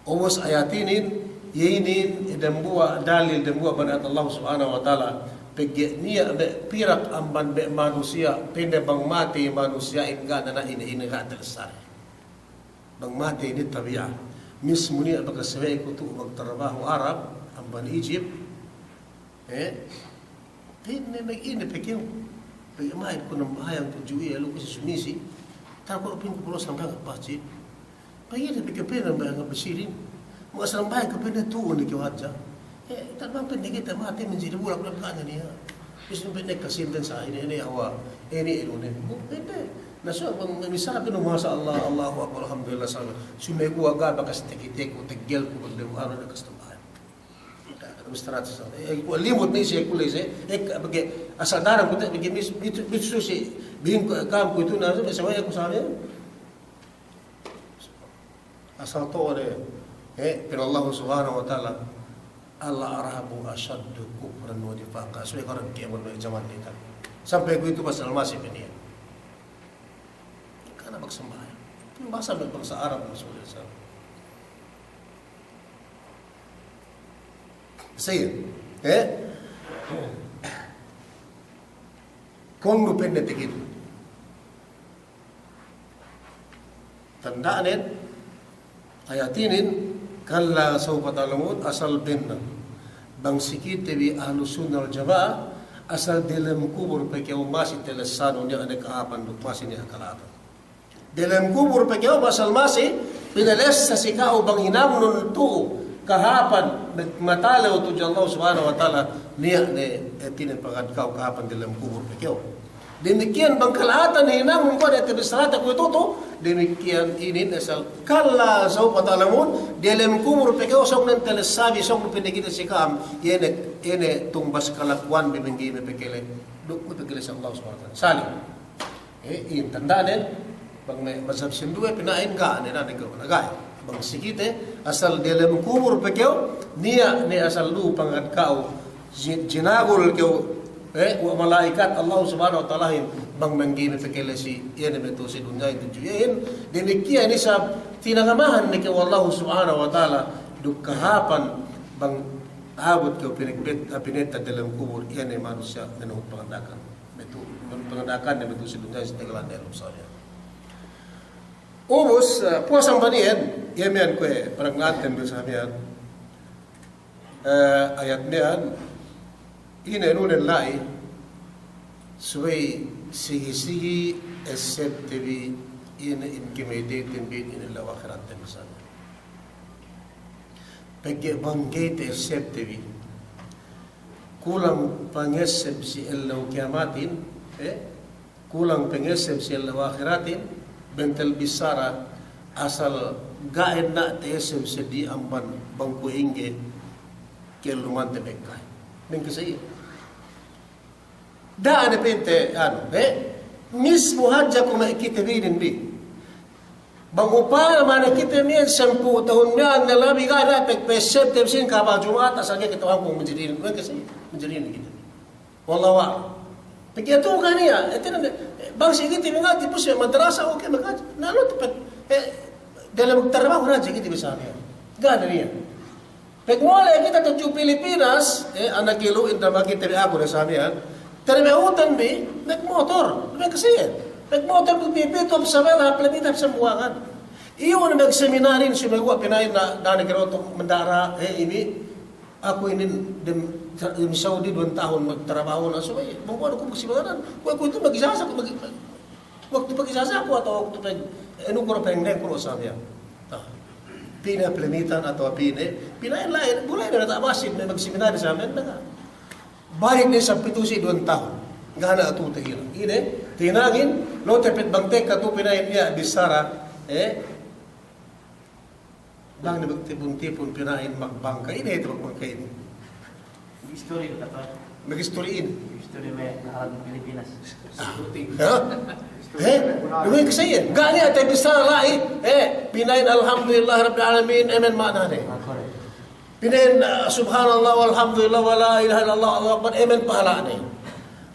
Ubus ayat inin, iye inin, dambuwa' dalil, dambuwa' banat Allah Subhanahu wa Ta'ala, pegge' niya' me' pirak amban me' manusiya', pa'inne bang matey manusiya'in ga' ne niya' ine-ine ga' talessari. Bang matey inin tabiya'. Mismu niya' bakas sawe'ku tu'u magtarabahu Arab, Bani Ijip, eh, pa'inne, me' ine pe kew. Pegge' ma'in ku nambahayang tudju iye, lu ku si sumisi. Taku pa'inku pulo sambahayang pasjid. Pegge' ine pe kew pa'inne nambahayang basirin. Maka sambahayang kew pa'inne tu'u ne kew hadja. Eh, taku pa'inne kite mati manjari bulak, bulak ka'ane niya'. Bis pa'inne kasinden sa ine, ine awa, ine ilune. Bu, pa'inne. Na so, bang misal pa'inne, Masya Allah, Allahu Akbar, Alhamdulillah, sa. Sumeguwa' ga' bakas teki-teku, teggel ku, bang dem anu, bakas tambahayang. Mustarahat sa. Eh, ku limut ne siye, ku le siye. Eh, ka-, pegge' asal daran ku te, pegge' mis-, mit-, mit-, susi. Bin ku, kam ku itu na, sa, sa, ku sa. Asal to'o de, eh, pa'in Allah Subhanahu wa Ta'ala, "Al-Arabu ashaddu kufran wa nifaqa." Suwe ko' rengke' mo jaman kita. Sampay kuwe'itu pasal masi pe niya'. Kana' magsambahayang. Bahasa, bahasa Arab, Rasulullah sallallahu alaihi wasallam. Siye, eh? Kuwe' nu pa'inne tikitu. Tanda'nen, ayat inin, "Kalla sawfa ta'lamun," asal bennal. Bang si kite bi Ahlus Sunnah wal Jama'ah, asal delem kubul pe kew masi telessanu niya' ne kahāpan duk masi niya' kala'atan. Delem kubul pe kew asal masi, pinalessa si ka'u bang hinangnun tu'u kahāpan, matalew tudju Allah Subhanahu wa Ta'ala, niya' ne, eh, tinen pangad ka'u kahāpan delem kubul pe kew. Damikkiyan bang kala'atan hinangnun kuwe' ne te bissarate kuwe'itu, damikkiyan inin asal kalla sawfa ta'lamun, delem kubul pe kew sōng ne telessabi, sōng ne pinakite si ka'am, iye ne, iye ne tungbas kalakuwan bi mangga'i me' pakale, duk me' pakale si Allah Subhanahu wa Ta'ala. Saling. Eh, in tanda'nen, bang me' mazhab sinduwe pina'in ga' ne, na ne ga' ne ga'. Bang si kite, asal delem kubul pe kew, niya' ne asal du pangad ka'u, ji-, jinagul kew, eh, we' mala'ikat Allah Subhanahu wa Ta'alahin, bang mangga'i me' pakale si, iye ne me' tu'u si dunyahin tudju iyehin, damikkiyan isab, tinangamahan ne kew we' Allah Subhanahu wa Ta'ala, duk kahāpan, bang abut kew pinakbet, pineta delem kubul, iye ne manusiya' manuhut panganda'akan. Me' tu'u, panganda'akan ne me' tu'u si dunya si tegelan ne elum samiyan. Ubus, eh, puwas amban iyan, iye miya'an kuwe' panagna'ten du samiyan. Eh, ayat miya'an, ine nunen la'i, subey sigi-sigi essebte bi, ine in kemeyteyten bi, ine ellew ahiratten bi samiyan. Pegge' bang ga'i ta'essebte bi. Kulang pangesseb si ellew kiyamatin, eh? Kulang pangesseb si ellew ahiratin, bentel bissara asal ga' ēnna' ta'esseb seddi amban bang kuwe' ingge ka'ellumante bekka. Mengke sa iye. Da'a ne pa'inte, anu, eh? Mismu hadja kuwe' me' kite bi inin bi. Bang upama ne kite miya'an sampū' tahun miya'an ne labi ga' ne pag-, pa'essebte bi sīn kahaba' Juma'at asal ga'i kata'uhanku manjari inin, manjari inin kite. Wallahu a'lam. Pegge' tu'u ga' niya', eh, tiya' ne, bang si kite bi ngadji' pus me' madrasa, oke, magadji'. Na lu tu pag, eh, dalem magtarabahu hadja kite bi samiyan. Ga' ne niya'. Pegmole' kite tudju Pilipinas, eh, anak ilu inda makite bi aku da samiyan. Teri me' utan bi, nagmotor, me' kasi'en. Nagmotor bi pitu hap Isabela, hap Lemita, hap Sambuwangan. Iyu' ne magseminarin, sumeguwa' pina'in na, da'a ne keroto' mandara, eh, imi. Aku inin dem, dem Saudi duwen tahun magtarabahu na, subey, bang kuwe' aku magseminarin, kuwe' aku itu magijasa, aku magi-, Waktu pag-ijasa ku atawa waktu pag-, anu ku, pag-, anu ku sa miya'an. Ah. Pī ne hap Lemitan atawa pī ne, pina'in la'i, bu la'i ne diyata' masjid ne magseminari sa miya'an, na ga'. Balik ne sa pitu si duwen tahun. Ga' ne tu'u tahinang. Ine, tahinangin, lote pet bang tekka tu'u pina'in niya' bissara, eh, Bang ne magtipun-tipun pina'in magbangka. Ine itu magbangka inin? Istori kata. Mag-istori inin. Istori me' nahalan Pilipinas. Ha? Eh? Duma'in ke sa iyan. Ga' niya' te bissara la'i. Eh, pina'in alhamdulillah rabbil alamin. Amen ma'anane. Ah, correct. Pina'in, ah, subhanallah walhamdulillah wa la ilaha illallah Allahu akbar. Amen pahala'ne.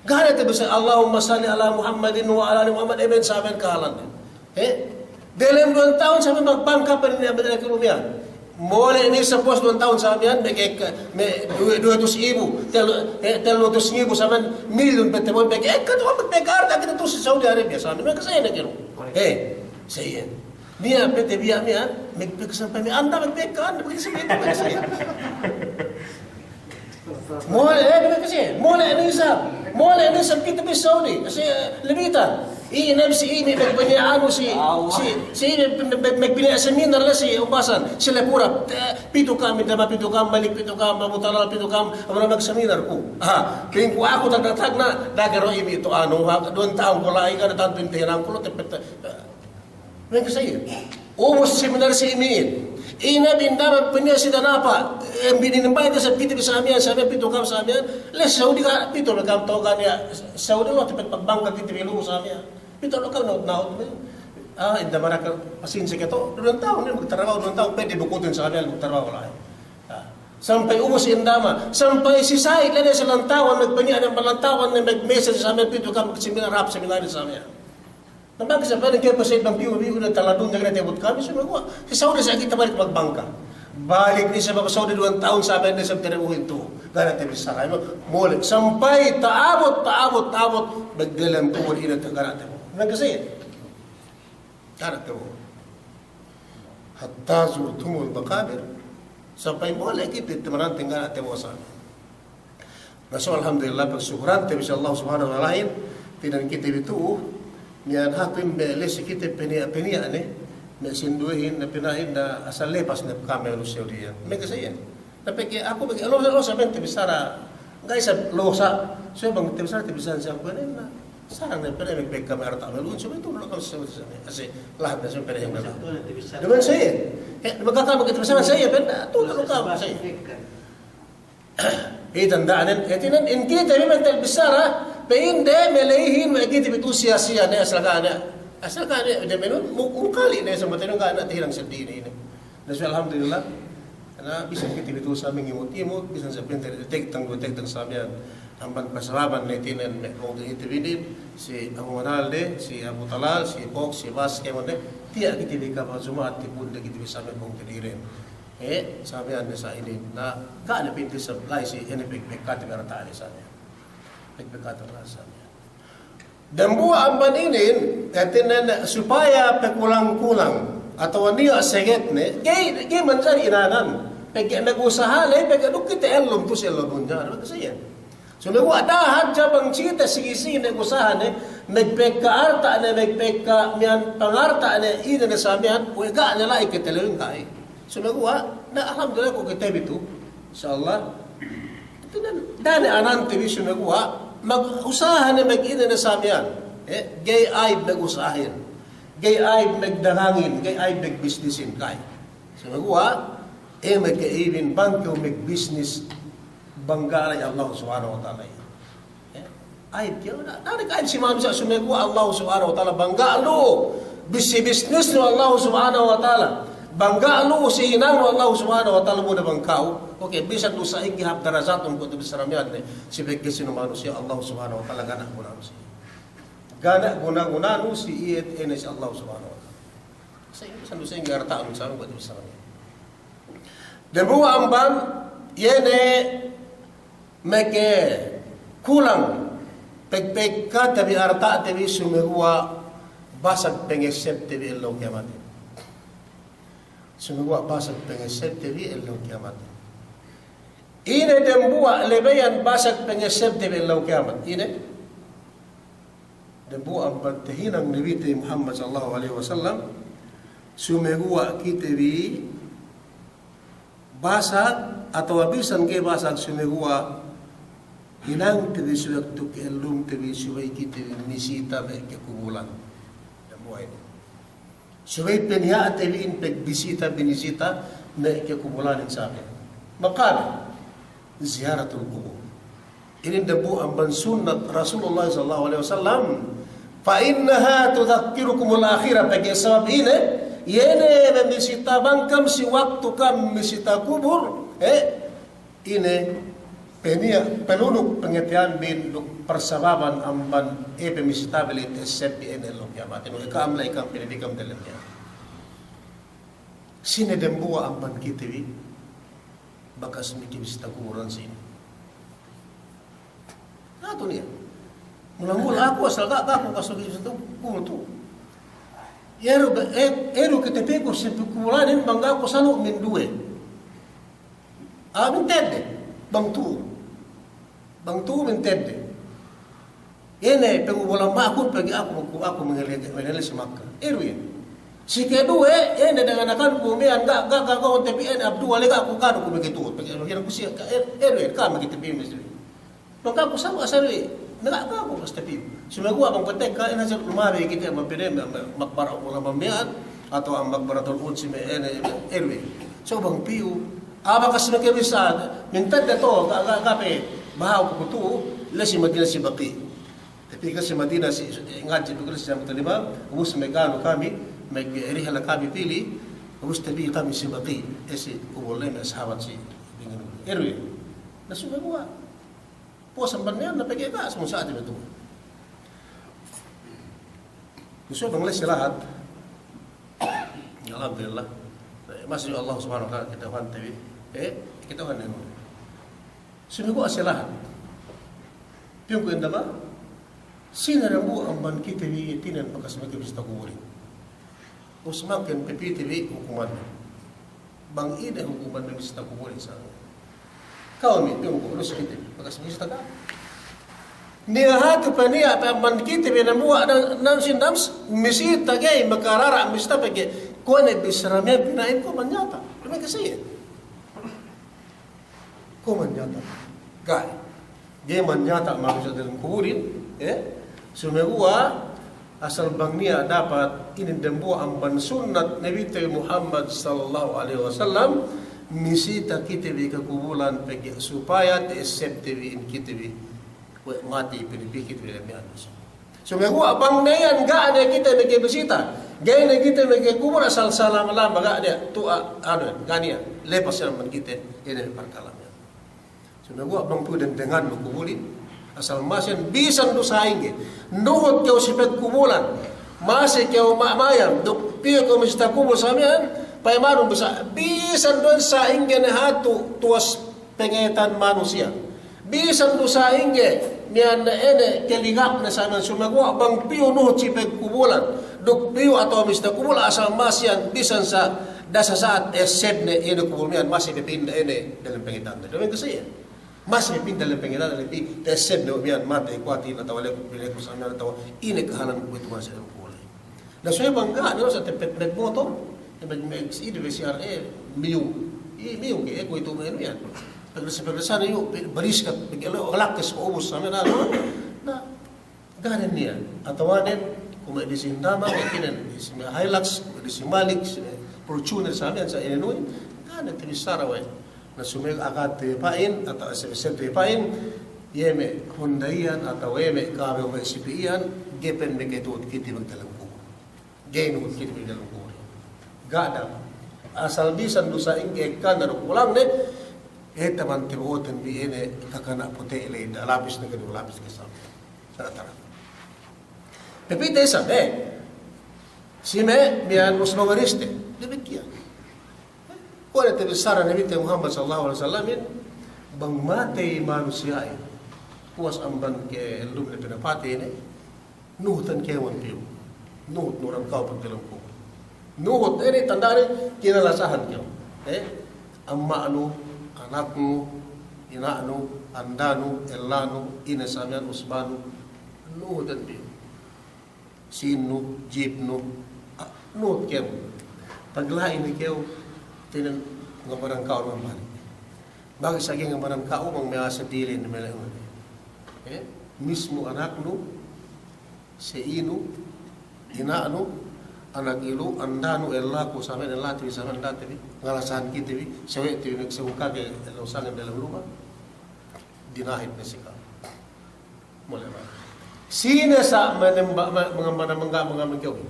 Ga' niya' te bissara Allahumma salli ala Muhammadin wa ala ali Muhammad. Amen sa amen kahala'ne. Eh? Delem duwen tahun sa miya'an magbangka pe ne, me' anak ilu miya'an. Mole' ne isab puwas duwen tahun sa miya'an, me' ekka, me' duwe, duwe hatus ibu, tellu, eh, tellu hatus ngibu sa miya'an, milyun pe te mole' me' ekka, tu'u me' ekka arta kite tu'u si Saudi Arabia sa miya'an, me' ekka sa iyan ne kenu. Eh, sa iyan. Niya' pe te biya' miya'an, me' ekka sampay me' anda, me' ekka anda, me' ekka sa iyan, me' ekka sa iyan. Mole', eh, kasi, mole' ne isab. Mole' ne isab kite bi Saudi, kasi, eh, lebitan. Ine si ine, me', me' peniya' anu si, si, si ine, me', me', me' peniya' seminar la si Umbasan, si Lepura, eh, pitu kam, dama pitu kam, Malik pitu kam, Abu Talal pitu kam, amuna magseminar ku. Ha, pingku aku tagna'-tagna', daga ro' imi itu anu, ha, duwe tahun ku la'i, kan tantu intahinang ku lo' tepet, eh, Mengke sa iye. Ubus seminar si imi'in. Ine bi indaman peniya' si danapa. Eh, bi inimbay te sa kite bi sa miya'an, sa miya'an pitu kam sa miya'an. Le Saudi ka, pitu kam tawgan iye. Saudi lo' tepet pagbangka kite bi lu'u sa miya'an. Pitu lo' kam naut-naut me'. Ah, indaman ka pasinse ke to. Duwe tahun ne magtarabahu, duwe tahun pede bukutin sa miya'an magtarabahu la'i. Ah. Sampay ubus indaman. Sampay si Said le ne sa Lantawan, magpeniya' ne Lantawan ne mag-message sa miya'an pitu kam seminar, hap seminar sa miya'an. Na bang sa pa'in ke pa Said bang piyu-piyu ne taladun, daga ne tebut kami, sumeguwa'. Si Saudi sa kite balik magbangka. Balik ne sa bang Saudi duwe tahun sa pa'in ne sa terebuhin tu. Ga' ne tebissara. Mole'. Sampay ta'abut, ta'abut, ta'abut. Magdelem kubul ine te ga' ne tebu. Mengke sa iye. Ga' ne tebu. Hatta zurtumul maqabir. Sampay mole' kite tamanan te ga' ne tebu sa. Na so, alhamdulillah, pagsukurante bi si Allah Subhanahu wa Ta'alahin, tinan kite bi tu'u, miya'an hāpin me' lesi kite peniya'-peniya' ne, me' sinduwehin, na pina'in na asal lepas ne kami manusiya' diyan. Meke sa iyan. Na pegge' aku pegge' losa, losa bente bissara, ga'i sa losa, so bang te bissara, te bissara siya kuwe' ne, na sarang ne pede me' pegge' kami arta' melun, so itu lo' kami sa, sa, sa, lahat ne so pede yang. Duman sa iyan. Eh, magkakami kite bissara sa iyan, pende, tu lo' kami sa iyan. Iye tanda'nen, hātinen, in kite bi mental bissara, pa'inde, mele'ihin, me' kite bi tu'u siya-siya, ne, asal ga' ne, asal ga' ne, de menun, mu-, mungkali ne, sa matenu ga' ne, tahinang seddili ne. Na so, alhamdulillah, na bisan kite bi tu'u sa mengimut-imut, bisan sa pente, tek tang, tek tang sa miya'an, amban pasababan ne hātinen, me' pungtina'i te bi inin, si Abu Manal de, si Abu Talal, si Bok, si Bas, kēmon de, tiya' kite bi kapal Juma'at, tipunde kite bi sa me' pungtina'i inin. Eh, sa miya'an ne sa inin, na, ga' ne pinti sa la'i si inin pegpekkate bi arta'ne sa miya'an. Pegpekkate bi arta'ne sa miya'an. Dambuwa' amban inin, hātinen supaya pakulang-kulang, atawa niya' segetne, ga'i, ga'i manjari inanan. Pegge' magusaha la'i, pegge' duk kite ellum tu si ellum dunya, maka sa iyan. Sumeguwa' da'a hadja bang site sigi-sigi ne usahane, magpekka arta'ne, magpekka miya'an pangarta'ne, ine ne sa miya'an, we' ga' ne la'i katelewin ga'i. Sumeguwa', na alhamdulillah ko' kite bi tu'u, insya Allah. Itu dan, da'a ne anante bi sumeguwa', mag-, usahane mag-ine ne sa miya'an. Eh, ga'i aib magusahahin. Ga'i aib magdagangin, ga'i aib magbisnisin, ga'i. Sumeguwa', eh, magka'ibin bang kew magbisnis bang ga' la'i Allah Subhanahu wa Ta'ala. Eh, aib kew, na, na, aib si manusiya' sumeguwa' Allah Subhanahu wa Ta'ala bang ga' lu. Bisi bisnis lu Allah Subhanahu wa Ta'ala. Bang ga' lu si hinang lu Allah Subhanahu wa Ta'ala bu ne bang ka'u. Oke, bisan du sa'ingge hap darajatun kuwe' tu bissara miya'an ne. Si pegge' sinu manusiya' Allah Subhanahu wa Ta'ala ga' ne guna nu si. Ga' ne guna-guna nu si iye ine si Allah Subhanahu wa Ta'ala. Sa'ingge, bisan du sa'ingge arta'un sa kuwe' tu bissara miya'an. Dambuwa' amban, iye ne meke kulang pegpekkate bi arta'te bi sumeguwa' basag pengessebte bi ellew kiyamatin. Sumeguwa' basag pengessebte bi ellew kiyamatin. Ine dambuwa' lebeyan basag pengessebte bi ellew kiyamat? Ine? Dambuwa' amban tahinang Nabite Muhammad sallallahu alaihi wasallam, sumeguwa' kite bi basag, atawa bisan ga'i basag sumeguwa' hinangte bi si waktu ka'ellumte bi subey kite bi misita me' ke kubulan. Dambuwa' inin. Subey peniya'te bi in pagbisita, binisita me' ke kubulanin sabe. Maqabir, ziyaratul qubur. Inin dambuwa' amban sunnat Rasulullah sallallahu alaihi wasallam. Fa innaha tudhakkirukumul akhirah. Pegge' sabab ine, iye ne mamisita bang kam si waktu kam misita kubur, eh, ine, peniya', pelunuk pangateyanbin duk parsababan amban, eh, pamisitabi la'i ta'essebbi ine ellew kiyamatin. Ine ka'am la'i ka'am peniya' bi ka'am delem iyan. Sine dambuwa' amban kite bi bakas miki bisita kuburan sine. Natu' niya'. Mula-mula aku asal ga', ga' aku kasu bisita kubur tu'u. Iye du, eh, iye du kite bi ku si kuburanin bang ga' aku salu' minduwe. A'a mintedde, bang tu'u. Bang tu'u mintedde. Ine, pegge' bola' ma'akun, pegge' aku, aku, aku mangele-, mangele si Makka. Iru iye. Si keduwe, ine, dengan akanku miya'an, ga', ga', ga', ga', tapi ine, Abdu, wale ga' aku, ga' aku mangitu'u. Pegge' mangitu'u ku siye, ka-, iru iye, kami kite pī mesti. Bang aku sama asal iye, ga', ga' aku mesti pī. Sumeguwa' bang patekka, ine, asal lumabe kite, mapede, ma-, ma-, makbara ulama miya'an, atawa makbaratul Quds me' ine, iru iye. So bang piyu, A'a bakas makabissā, mintedde to, ga', ga', ga' pe, baha' ku tu'u, la'i si Madina si Baqi'. Tapī ke si Madina si, si, ngadji' tu ke si Madina, ubus me' kanu kami, me' rihala kami pī, ubus tapī kami si Baqi', e si kubul me' sahabat si, bingung. Iru iye. Na sumeguwa'. Puwas amban miya'an, na pegge' ga', semua sa'at itu. Gusto bang la'i si lahat. Alhamdulillah. Masi Allah Subhanahu wa Ta'ala kata'uhante bi. Eh, kata'uhan ne. Sumeguwa' si lahat. Piyungku indama, sine dambuwa' amban kite bi hātinen bakas makabissā kubulin. Us makin pepite bi hukuman. Bang ine hukuman me' misita kubulin sa. Ka'u mi, piyungku, lu si kite, bakas misita ka. Niya' hatu pe niya' pe amban kite bi dambuwa' nan, nan sindams, misita ga'i makarara' misita pegge'. Kuwe' ne bissara me' pina'in kuwe' manyata'. Kuwe' ne kasiye. Kuwe' manyata'. Ga'i. Ga'i manyata' manusiya' dalem kubulin, eh? Sumeguwa' asal bang niya' dapat inin dambuwa' amban sunnat Nabite Muhammad sallallahu alaihi wasallam, misita kite bi ke kubulan pegge' supaya ta'essebte bi in kite bi we' matey pinipikit bi le miya'an. Sumeguwa' bang ne iyan ga' ne kite makabisita, ga'i ne kite makakubul asal salama-lama ga' ne tu'a, anu, ga' ne iyan. Lepas iyan amban kite, ine parkala' miya'an. Sumeguwa' bang piyu dendengannu kubulin, asal masi iyan bisan du sa'ingge. Nuhut kew si pagkubulan, masi kew ma-, mayam, duk piyu kew misita kubul sa miya'an, payamanun bisa, bisan du sa'ingge ne hatu tuwas pangateyan manusiya'. Bisan du sa'ingge, miya'an ne ine, kalingapne sa miya'an sumeguwa' bang piyu nuhut si pagkubulan, duk piyu atawa misita kubul asal masi iyan, bisan sa dasa sa'at essebne ine kubul miya'an masi pepinda ine dalem pangateyanne. Duma'in kasiye. Masi pepinda dalem pangateyanne, lebi ta'essebne miya'an matey kuwe' hātin atawa leku, leku sa miya'an atawa ine kahālan kuwe' itu masi dalem kubul. Na suwe bang ga' ne, sa' tepet me' motor, tepet me' ide be C R A, miyung. I miyung ke, e, kuwe' itu me' anu iyan. Pagdesa-, pagdesane iyu', be-, bariska, pegge' lo, lakkes ko' ubus, sa' me' na, na, ga' ne niya'. Atawa ne, kuwe' me' disi Indama, kuwe' kinen, disi me' Hilux, kuwe' disi Malik, disi me' Fortuner, sa' me' sa' ine nuwi, ga' ne tabissara we'. Na sumeguwa' akate pa'in, atawa se-, se-, pa'in, iye me' Honda iyan, atawa iye me' kabe we' sipi iyan, ga'i pe makatuhut kite magdalem kubul. Ga'i nuhut kite magdalem kubul. Ga' da. Asal bisan du sa'ingge ekka ne duk ulangne, e taman tibu'uten bi ine kakana' pute' ley da lapis ne ke du lapis ke sa'. Sa' tara. Pepite isab, e. Si me' miya'an Usba Wariste. Damikiyan. Kuwe' ne tabissara Nabite Muhammad sallallahu alaihi wasallamin, bang matey manusiya'in, puwas amban ke ellum ne pinapatey ne, nuhutan kew man piyu. Nuhut ne urang ka'u pagdalem kubul. Nuhut, ine tanda'ne kinalasahan kew. Eh? Amma'nu, anaknu, ina'nu, andanu, ellanu, ine sa miya'an usbanu, nuhutan piyu. Sīnnu, jipnu, a, nuhut kew. Pagla'i ne kew, tinen ngambanan ka'u mambalik. Bang sa' ga'i ngambanan ka'u bang me' a'a seddili ne mele'. Eh, mismu anaknu, sīnnu, ina'nu, anak ilu, andanu, ellaku, samen ellate bi, samen ellate bi, ngalasahan kite bi, sawe'te bi, mek sabung kake, ellew sangem dalem luma', dinahit ne si ka'u. Mole' ba. Sine sa' manemba-, ma-, mangambanan, mangga-, mangambanan kew bi.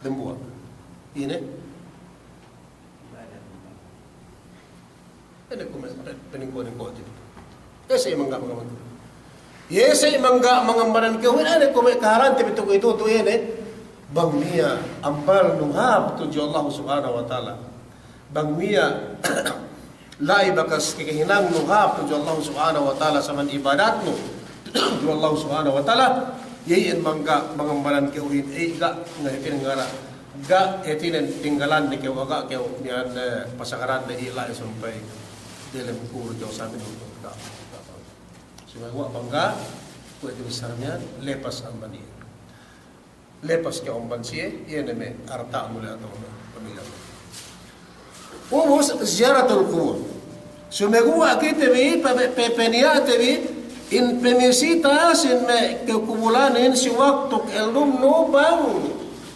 Dambuwa'. Ine? Ine kuwe' pe-, peningko'-ningko' titu. Ese' mangga'-mangga' mantu. Ese' mangga'-mangga' mantu kew, ine kuwe' me' kahalante bi tu' itu tu' ine. Bang niya' ambalnu hāp tudju Allah Subhanahu wa Ta'ala. Bang niya' la'i bakas kakahinangnu hāp tudju Allah Subhanahu wa Ta'ala, saman ibadatnu tudju Allah Subhanahu wa Ta'ala, iye iyan mangga' mangambanan kew in, e, ga', ga' hātinen ngara, ga' hātinen tinggalanne kew, ga' kew miya'an, e, pasagaranne i la'i sampay Delem kubul kew sampay du. Sumeguwa' bang ga', kuwe' te bissara miya'an, lepas amban iye. Lepas kew amban siye, iye ne me' arta'nu le atawa me' pamilyamu. Ubus ziyaratul kubul. Sumeguwa' kite bi, pe-, pe-, peniya'te bi, in pemisita sin me' kekubulanin si waktu ke'ellumnu bang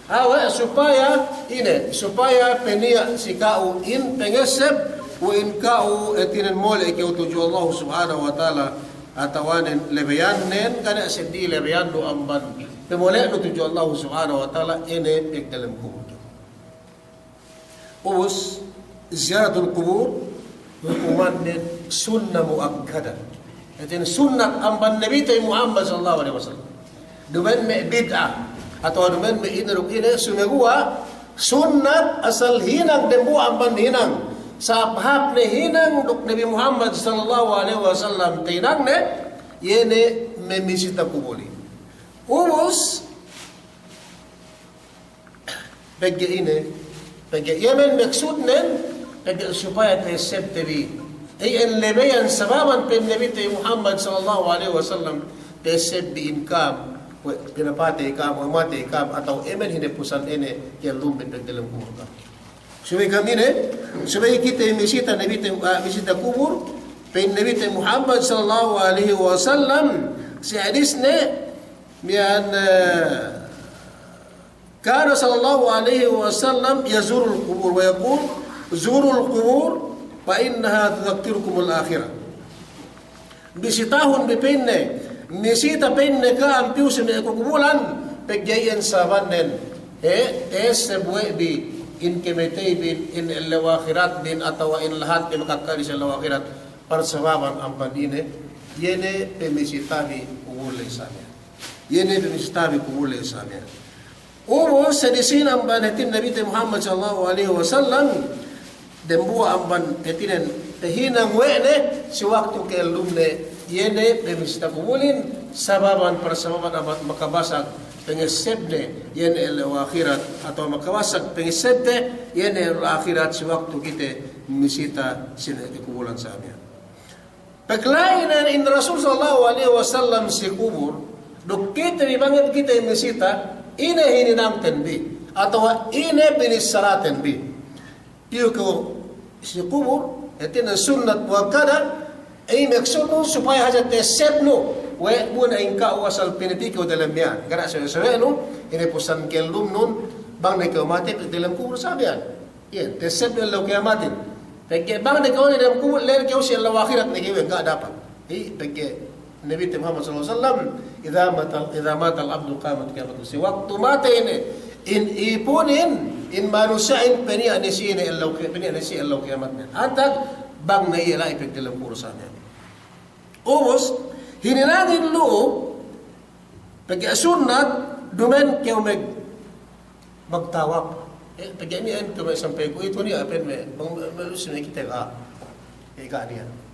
Awe' supaya ine, supaya peniya' si ka'u in pengesseb, we' in ka'u hātinen mole' kew tudju Allahu Subhanahu wa Ta'ala, atawanen lebeyannen, ga' ne seddili lebeyannu amban pemole'nu tudju Allahu Subhanahu wa Ta'ala, ine pegdelem kubul. Ubus, ziyaratul kubul, hukumannen sunna mu'akkada. Hātinen sunnat amban Nabite Muhammad sallallahu alaihi wasallam. Duma'in me' bid'a, atawa duma'in me' ine duk ine, sumeguwa' sunnat asal hinang dembuwa' amban hinang. Sahāp-hāp ne hinang duk Nabi Muhammad sallallahu alaihi wasallam tahinangne, iye ne memisita kubulin. Ubus, Pegge' ine, pegge' iye me' maksudnen, pegge' supaya ta'essebte bi. Iyan lebeyan sababan pa'in Nabite Muhammad sallallahu alaihi wasallam, ta'esseb bi in ka'am, we' pinapatey ka'am, we' matey ka'am, atawa iye me' hinepusan ine, ke'ellumbi pegdelem kubul ka'am. Subey ka'am ine, subey kite misita Nabite, ah, misita kubul, pa'in Nabite Muhammad sallallahu alaihi wasallam, si hadisne, miya'an, eh, كان صلى الله عليه وسلم يزور القبور ويقول: زوروا القبور فإنها تذكركم الآخرة. Bisitahun bi pa'inne, misita pa'inne ka'am piyu si me' kukubulan, pegge' iyan sabannen, he, ta'esseb we' bi, in kamatey bin, in ellew ahirat bin, atawa in lahat bin makakkali si ellew ahirat, parsababan amban ine, iye ne pemisita bi kubul le samiyan. Iye ne pemisita bi kubul le samiyan. Ubus, hadis inin amban hātin Nabite Muhammad sallallahu alaihi wasallam, dembuwa' amban hātinen tahinang we' ne si waktu ke'ellumne, iye ne pemisita kubulin, sababan, parsababan amban makabasag pengessebne, iye ne ellew ahirat, atawa makabasag pengessebte, iye ne ellew ahirat si waktu kite misita sine kubulan samiyan. Pagla'i ne in Rasul sallallahu alaihi wasallam si kubul, duk kite bi bang kite misita, ine hininangten bi, atawa ine binissaraten bi. Piyu kew si kubul, hātinen sunnat muakkada, iye maksudnu supaya hadja ta'essebnu, we' bu ne in ka'u asal pinapī kew dalem miya'an. Ga' ne sawe'-sawe'nu, hinepusan ke'ellumnun, bang ne kew matey, delem kubul sabiyan. Iye, ta'essebnu ellew kiyamatin. Pegge' bang ne kew ne dem kubul, ley kew si ellew ahirat ne kew, ga' dapat. Iye, pegge' Nabite Muhammad sallallahu alaihi wasallam, "Idza matal, idza matal abdu qamat qiyamatuhu." Si waktu matey ne, in ipunin, in manusiya'in peniya' ne siye ne ellew ki-, peniya' ne siye ellew kiyamatnen. Antag bang ne iye la'i pegdelem kubul samiyan. Ubus, hininangin lu'u, pegge' sunnat, duma'in kew mag- magtawaf. Eh, pegge' niya' ente me' sampay kuwe'itu niya' pa'in me', bang me', me' lu'u si me' kite ga'. Eh, ga' niya'.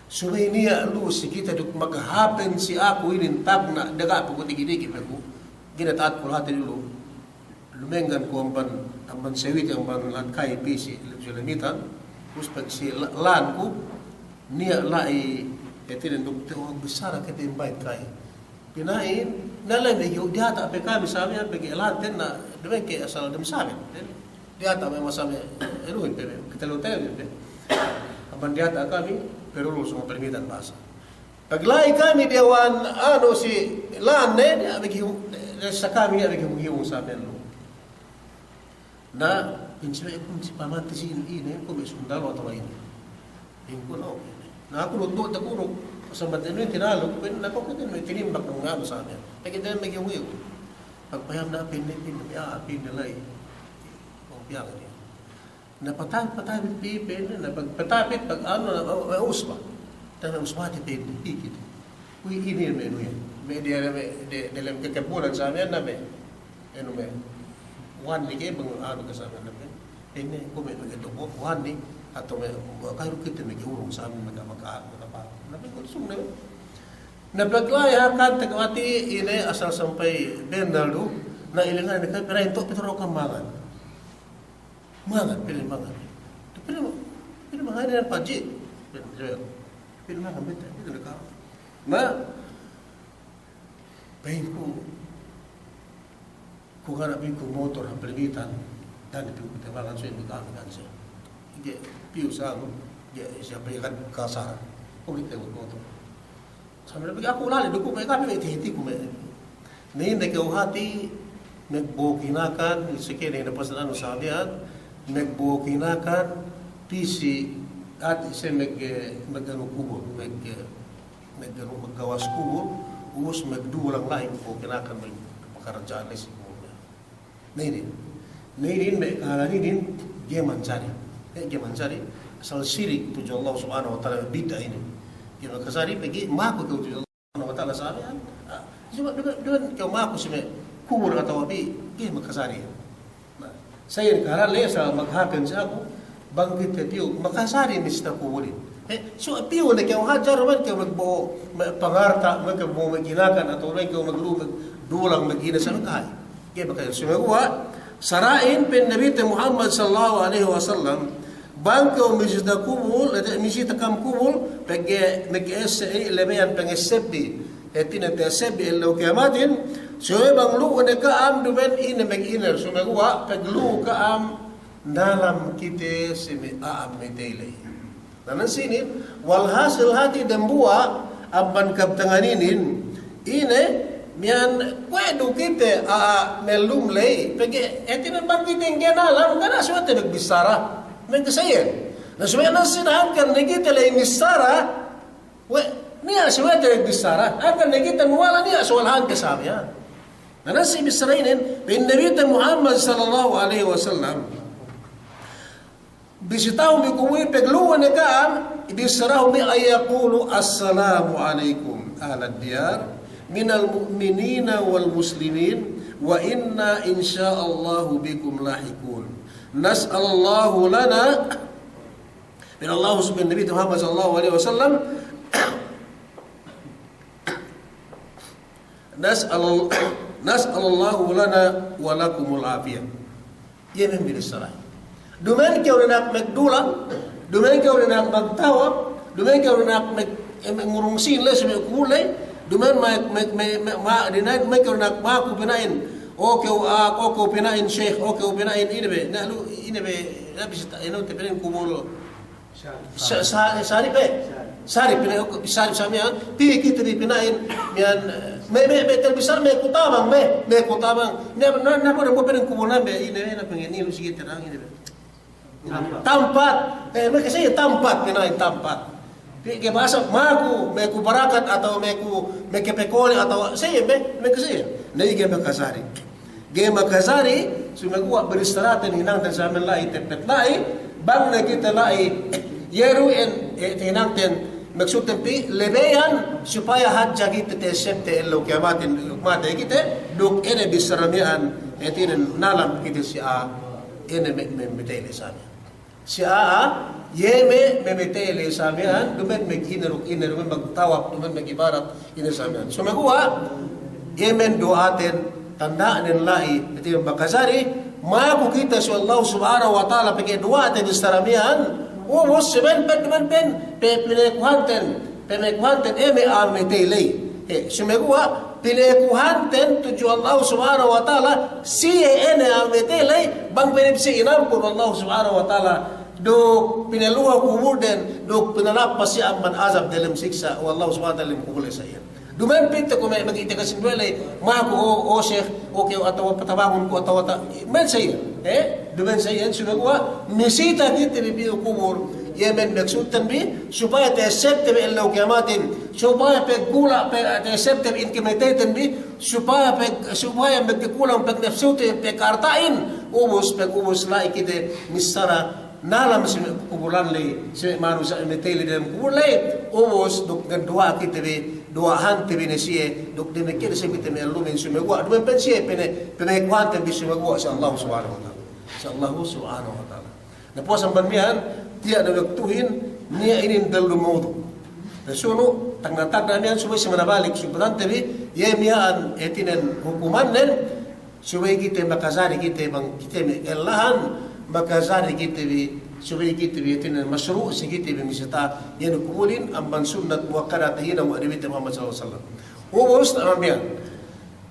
Subey niya' lu'u si kite duk maghāpen si aku inin tagna' daga' pe ku diki'-diki' pe ku. Ginata'at ku lahatin lu'u. Lumenggan ku amban, amban sewite amban lahat ka'i pī si, si Lamitan. Terus pag si la-, lān ku, niya' la'i, hātinen duk te, oh, bissara kite imbahin ka'i. Pina'in, na la'i me' giyu' diyata' pe kami samiyan pegge' lān tenna', duma'in ke asal dem samiyan. Diyata' me' masamiyan, eluhin pe, katellu-tellu pe. Amban diyata' kami, perulu sōng permitan bahasa. Pagla'i kami diyawa'an, anu, si lān ne, niya' me' giyu', sa kami niya' me' giyu'-giyu' samiyan lu. Na, pa'in si me', pa'in si pamante si ine, ine, kuwe' me' sundalu atawa ine. Pa'inku na, oke. Na, aku lutu' takuruk, sambat inu tinaluk, pa'in na, oke, inu tinimbak nung anu samiyan. Pegge' ine me' giyu'-giyu'. Pagpayam na, pa'in ne, pa'in ne, ah, pa'in ne la'i. Pa'in ne. Na patapit, patapit pī, pa'in ne, na pag-, patapit, pag-, anu, na, eh, usba. Tana usba te pa'in ne, pī kite. Kuwe' inin me' anu iyan. Me' diya, me' de-, delem kekebbunan samiyan na me'. Anu me'. Wanni ke bang anu ke samiyan na me'. Pa'in ne, kuwe' me' me' kedo wanni, atawa me', kayu kite me' ke urung samiyan me' ka maka, maka pa. Na me' kuwe' sung ne. Na pagla'i hakan takawati ine asal sampay bennal du, na ilingan ne kan, pira into' pitaro' kan mangan. Mangan, pa'in ne mangan. Pa'in ne, pa'in ne mangan ne padji'. Pa'in, pa'in, pa'in, pa'in, pa'in, pa'in, pa'in, pa'in, pa'inku, ku ngana' pa'inku motor hap limitan, dan pa'inku tebangan suwe mi kami kan siye. Ga'i, piyu sa anu, ga'i, siye pa'in kan kasar. Oke, te motor. Sambil pegge' aku lale, duk ku me' kami me' tihiti ku me'. Na ine kew hati, magbo'o kinakan, seke ne ine pasan anu sabihan, magbo'o kinakan, pī si, hati siye mag-, mag-anu kubul, mag-, mag-anu, maggawas kubul, ubus magdulang la'i magbo'o kinakan, magpakaradja'an la'i si kubul. Na inin, na inin me' kahalan inin, ga'i manjari. Eh, ga'i manjari. Asal sirik tudju Allah Subhanahu wa Ta'ala, bid'a inin. Ga'i makajari, pegge' maku kew tudju Allah Subhanahu wa Ta'ala sabihan. Ah, cuma dengan, dengan kew maku si me' kubul atawa pī, ga'i makajari. Na, sa iyan kahalan le, sa maghapen si aku, bang kite piyu, makajari misi takubulin. Eh, so, piyu ne kew hadja, duma'in kew magbo'o, me', pangarta', duma'in kew magbo'o me' kinakan, atawa duma'in kew maglu-, magdulang, magine sa me' ga'i. Ga'i makajari. Sumeguwa', sara'in pa'in Nabite Muhammad sallallahu alaihi wasallam, bang kew misita kubul, ete, misita kam kubul, pegge' magesse i, lebeyan pangessebbi. Hātinen ta'essebbi ellew kiyamatin, subey bang lu'u ne ka'am duma'in ine maginer, sumeguwa' pegge' lu'u ka'am nalam kite si me' a'a matey ley. Na, nan sinin, walhasil hati dambuwa' amban kabtangan inin, ine, miya'an kuwe' du kite a'a mellum ley, pegge' hātinen bang kite ga'i nalam, ga' niya' subey te magbissara, magkasayen. Na, subey nan sinin hangkan ne kite ley missara, we', niya' subey te magbissara, hangkan ne kite nuwala niya' suwal hangkan sabihan. Na, nan si bissara inin, pa'in Nabite Muhammad sallallahu alaihi wasallam, bisitahun bi kubul pegge' lu'u ne ka'am, bissarahun bi an yaqulu, "Assalamu alaikum ahlad diyar, minal mu'minina wal muslimin, wa inna insha'allahu bikum lahiqun." Nas'alallahu lana, minallahu subhanahu, Nabi Muhammad sallallahu alaihi wasallam, Nas'alul-, nas'alullahu lana wa lakumul afiyah. Iye me' bissara. Duma'in kew dina'ak magdulang, duma'in kew dina'ak magtawap, duma'in kew dina'ak mag-, eh, ngurung sīn ley, si me' kubul ley, duma'in ma-, ma-, ma-, ma-, ma-, duma'in kew dina'ak maku pina'in, o kew, ah, o kew pina'in sheikh, o kew pina'in, ine be, na lu, ine be, na bisita, ine te pina'in kubul. Sa-, sa-, sarip, eh. Sarip, pina'in, sarip sa miya'an, pī kite bi pina'in, miya'an, me', me', me', telebisar me' kutabang, me', me' kutabang. Na, na, na, na, pina'in kubul nambe, ine, na, pina'in, ine, sige, terang, ine, be. Tampat. Eh, me' kasi tampat, pina'in tampat. Pī ke bahasa, maku, me' ku barakat atawa me' ku, me' ke pekole atawa, siye, me', me' kasi. Na, iye ke me' kasari. Ga'i makajari, sumeguwa' bissaraten hinangten sa miya'an la'i, teppet la'i, bang ne kite la'i, iye du iyan, eh, hinangten, maksudten pī, lebeyan, supaya hadja kite ta'essebte ellew kiyamatin, matey kite, duk ine bissara miya'an, hātinen nalam kite si a'a, ine me', me', matey ley sa miya'an. Si a'a, iye me' mamatey ley sa miya'an, duma'in maginer, iner, duma'in magtawap, duma'in magibadat, iner sa miya'an. Sumeguwa', iye me' duwa'aten, tanda'nen la'i, hātinen makajari, maku kite si Allah Subhanahu wa Ta'ala pegge' duwa'ate bissara miya'an, ubus, si ben, pegge' duma'in pen, pe-, pinekuhanten, Pamekuhanten, iye me' a'a matey ley. He, sumeguwa', pamekuhanten tudju Allah Subhanahu wa Ta'ala, siye ine a'a matey ley, bang pa'in siye inampun Allah Subhanahu wa Ta'ala, duk pinaluha kubulden, duk pinalappas siye amban azab delem siksa' we' Allah Subhanahu wa Ta'ala delem kubulde sa iyan. Duma'in pa'inte kuwe' me' magite kasin duwe ley, maku, o, o sheikh, o kew atawa patabangun ku atawa ta-, men sa iyan. He, duma'in sa iyan, sumeguwa', misita kite bi piyu kubul, iye men maksudten bi, supaya ta'essebte bi ellew kiyamatin, supaya pegkula', pe-, ta'essebte bi in kamateyten bi, supaya peg-, supaya magkulang pagnapsute bi, pagharta'in, ubus, pagubus la'i kite missara, nalam si me' kubulan ley, si me' manusiya' matey ley delem kubul ley, ubus, duk nganduwa'a kite bi, duwa'ahante bi ne siye, duk damikkiyan siye kite me' ellumin sumeguwa', duma'in pa'in siye, pene-, pamekuhanten bi sumeguwa' si Allah Subhanahu wa Ta'ala. Si Allah Subhanahu wa Ta'ala. Na puwas amban miya'an, tiya' ne waktuhin, niya' inin dallu mawdu'. Na sunu', tagna'-tagna' miya'an subey si manabalik, subey tante bi, iye miya'an hātinen hukumannen, subey kite makajari kite bang kite me' kellahan, makajari kite bi Subey kite bi hātinen mashru' si kite bi misita iye ne kubulin amban sunnat muakkada tahinang we' Nabi te Muhammad sallallahu alaihi wasallam. Ubus, amban miya'an.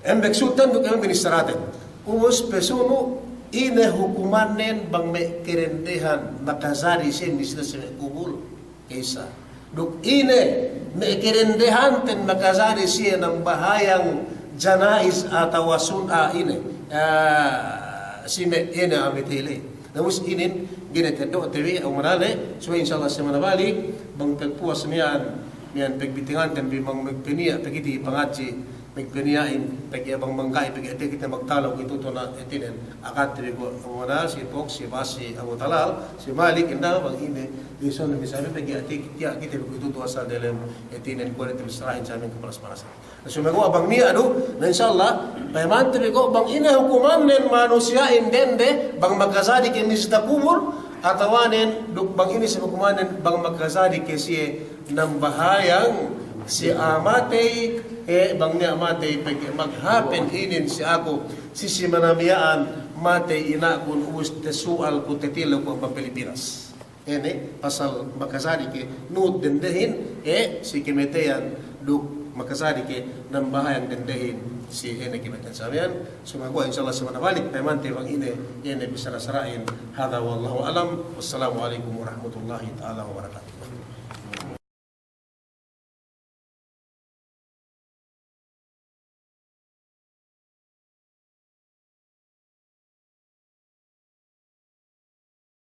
Embek suttan duk embek binissaraten. Ubus pesunu', ine hukumannen bang me' kadendehan makajari siye misita si me' kubul. Ka'issa. Duk ine me' kadendehanten makajari siye nambahayang janaiz atawa sun-, ah, ine, ah, si me' ine a'a matey ley. Na ubus inin, ga'i ne teddo'te bi, aw manale, subey insya Allah semana balik, bang pagpuwas miya'an, miya'an pagbitinganten bi bang magpaniya', pagite pangadji', magpaniya'in, pegge' bang mangga'i, pegge' te kite magtalaw kuwe'itu tu na hātinen. Akadte bi kuwe' Abu Manal, si Pok, si Bas, si Abu Talal, si Malik, inda' bang ine, dison misalne pegge' ati, tiya' kite bi kuwe'itu tu asal delem hātinen kuwe' ne te bissara'in samin kapalas-palasan. Na sumeguwa' bang niya' du, na insya Allah, payamante bi ko' bang ine hukumannen manusiya'in dende, bang makajari ke misita kubul, atawanen, duk bang ine si hukumannen, bang makajari ke siye nambahayang si a'a matey, eh, bang niya' matey, pegge' maghāpen inin si aku, si simana miya'an matey ina'kun ubus tasu'al ku tatilew ku amban Pilipinas. Ine, pasal makajari ke nuhut dendehin, eh, si kamateyan duk makajari ke nambahayang dendehin si ine kamateyan samiyan. Sumeguwa' insya Allah semana balik, payamante bang ine, ine bissara-sara'in. Hadha wallahu a'lam. Wassalamu alaikum warahmatullahi ta'ala wabarakatuh.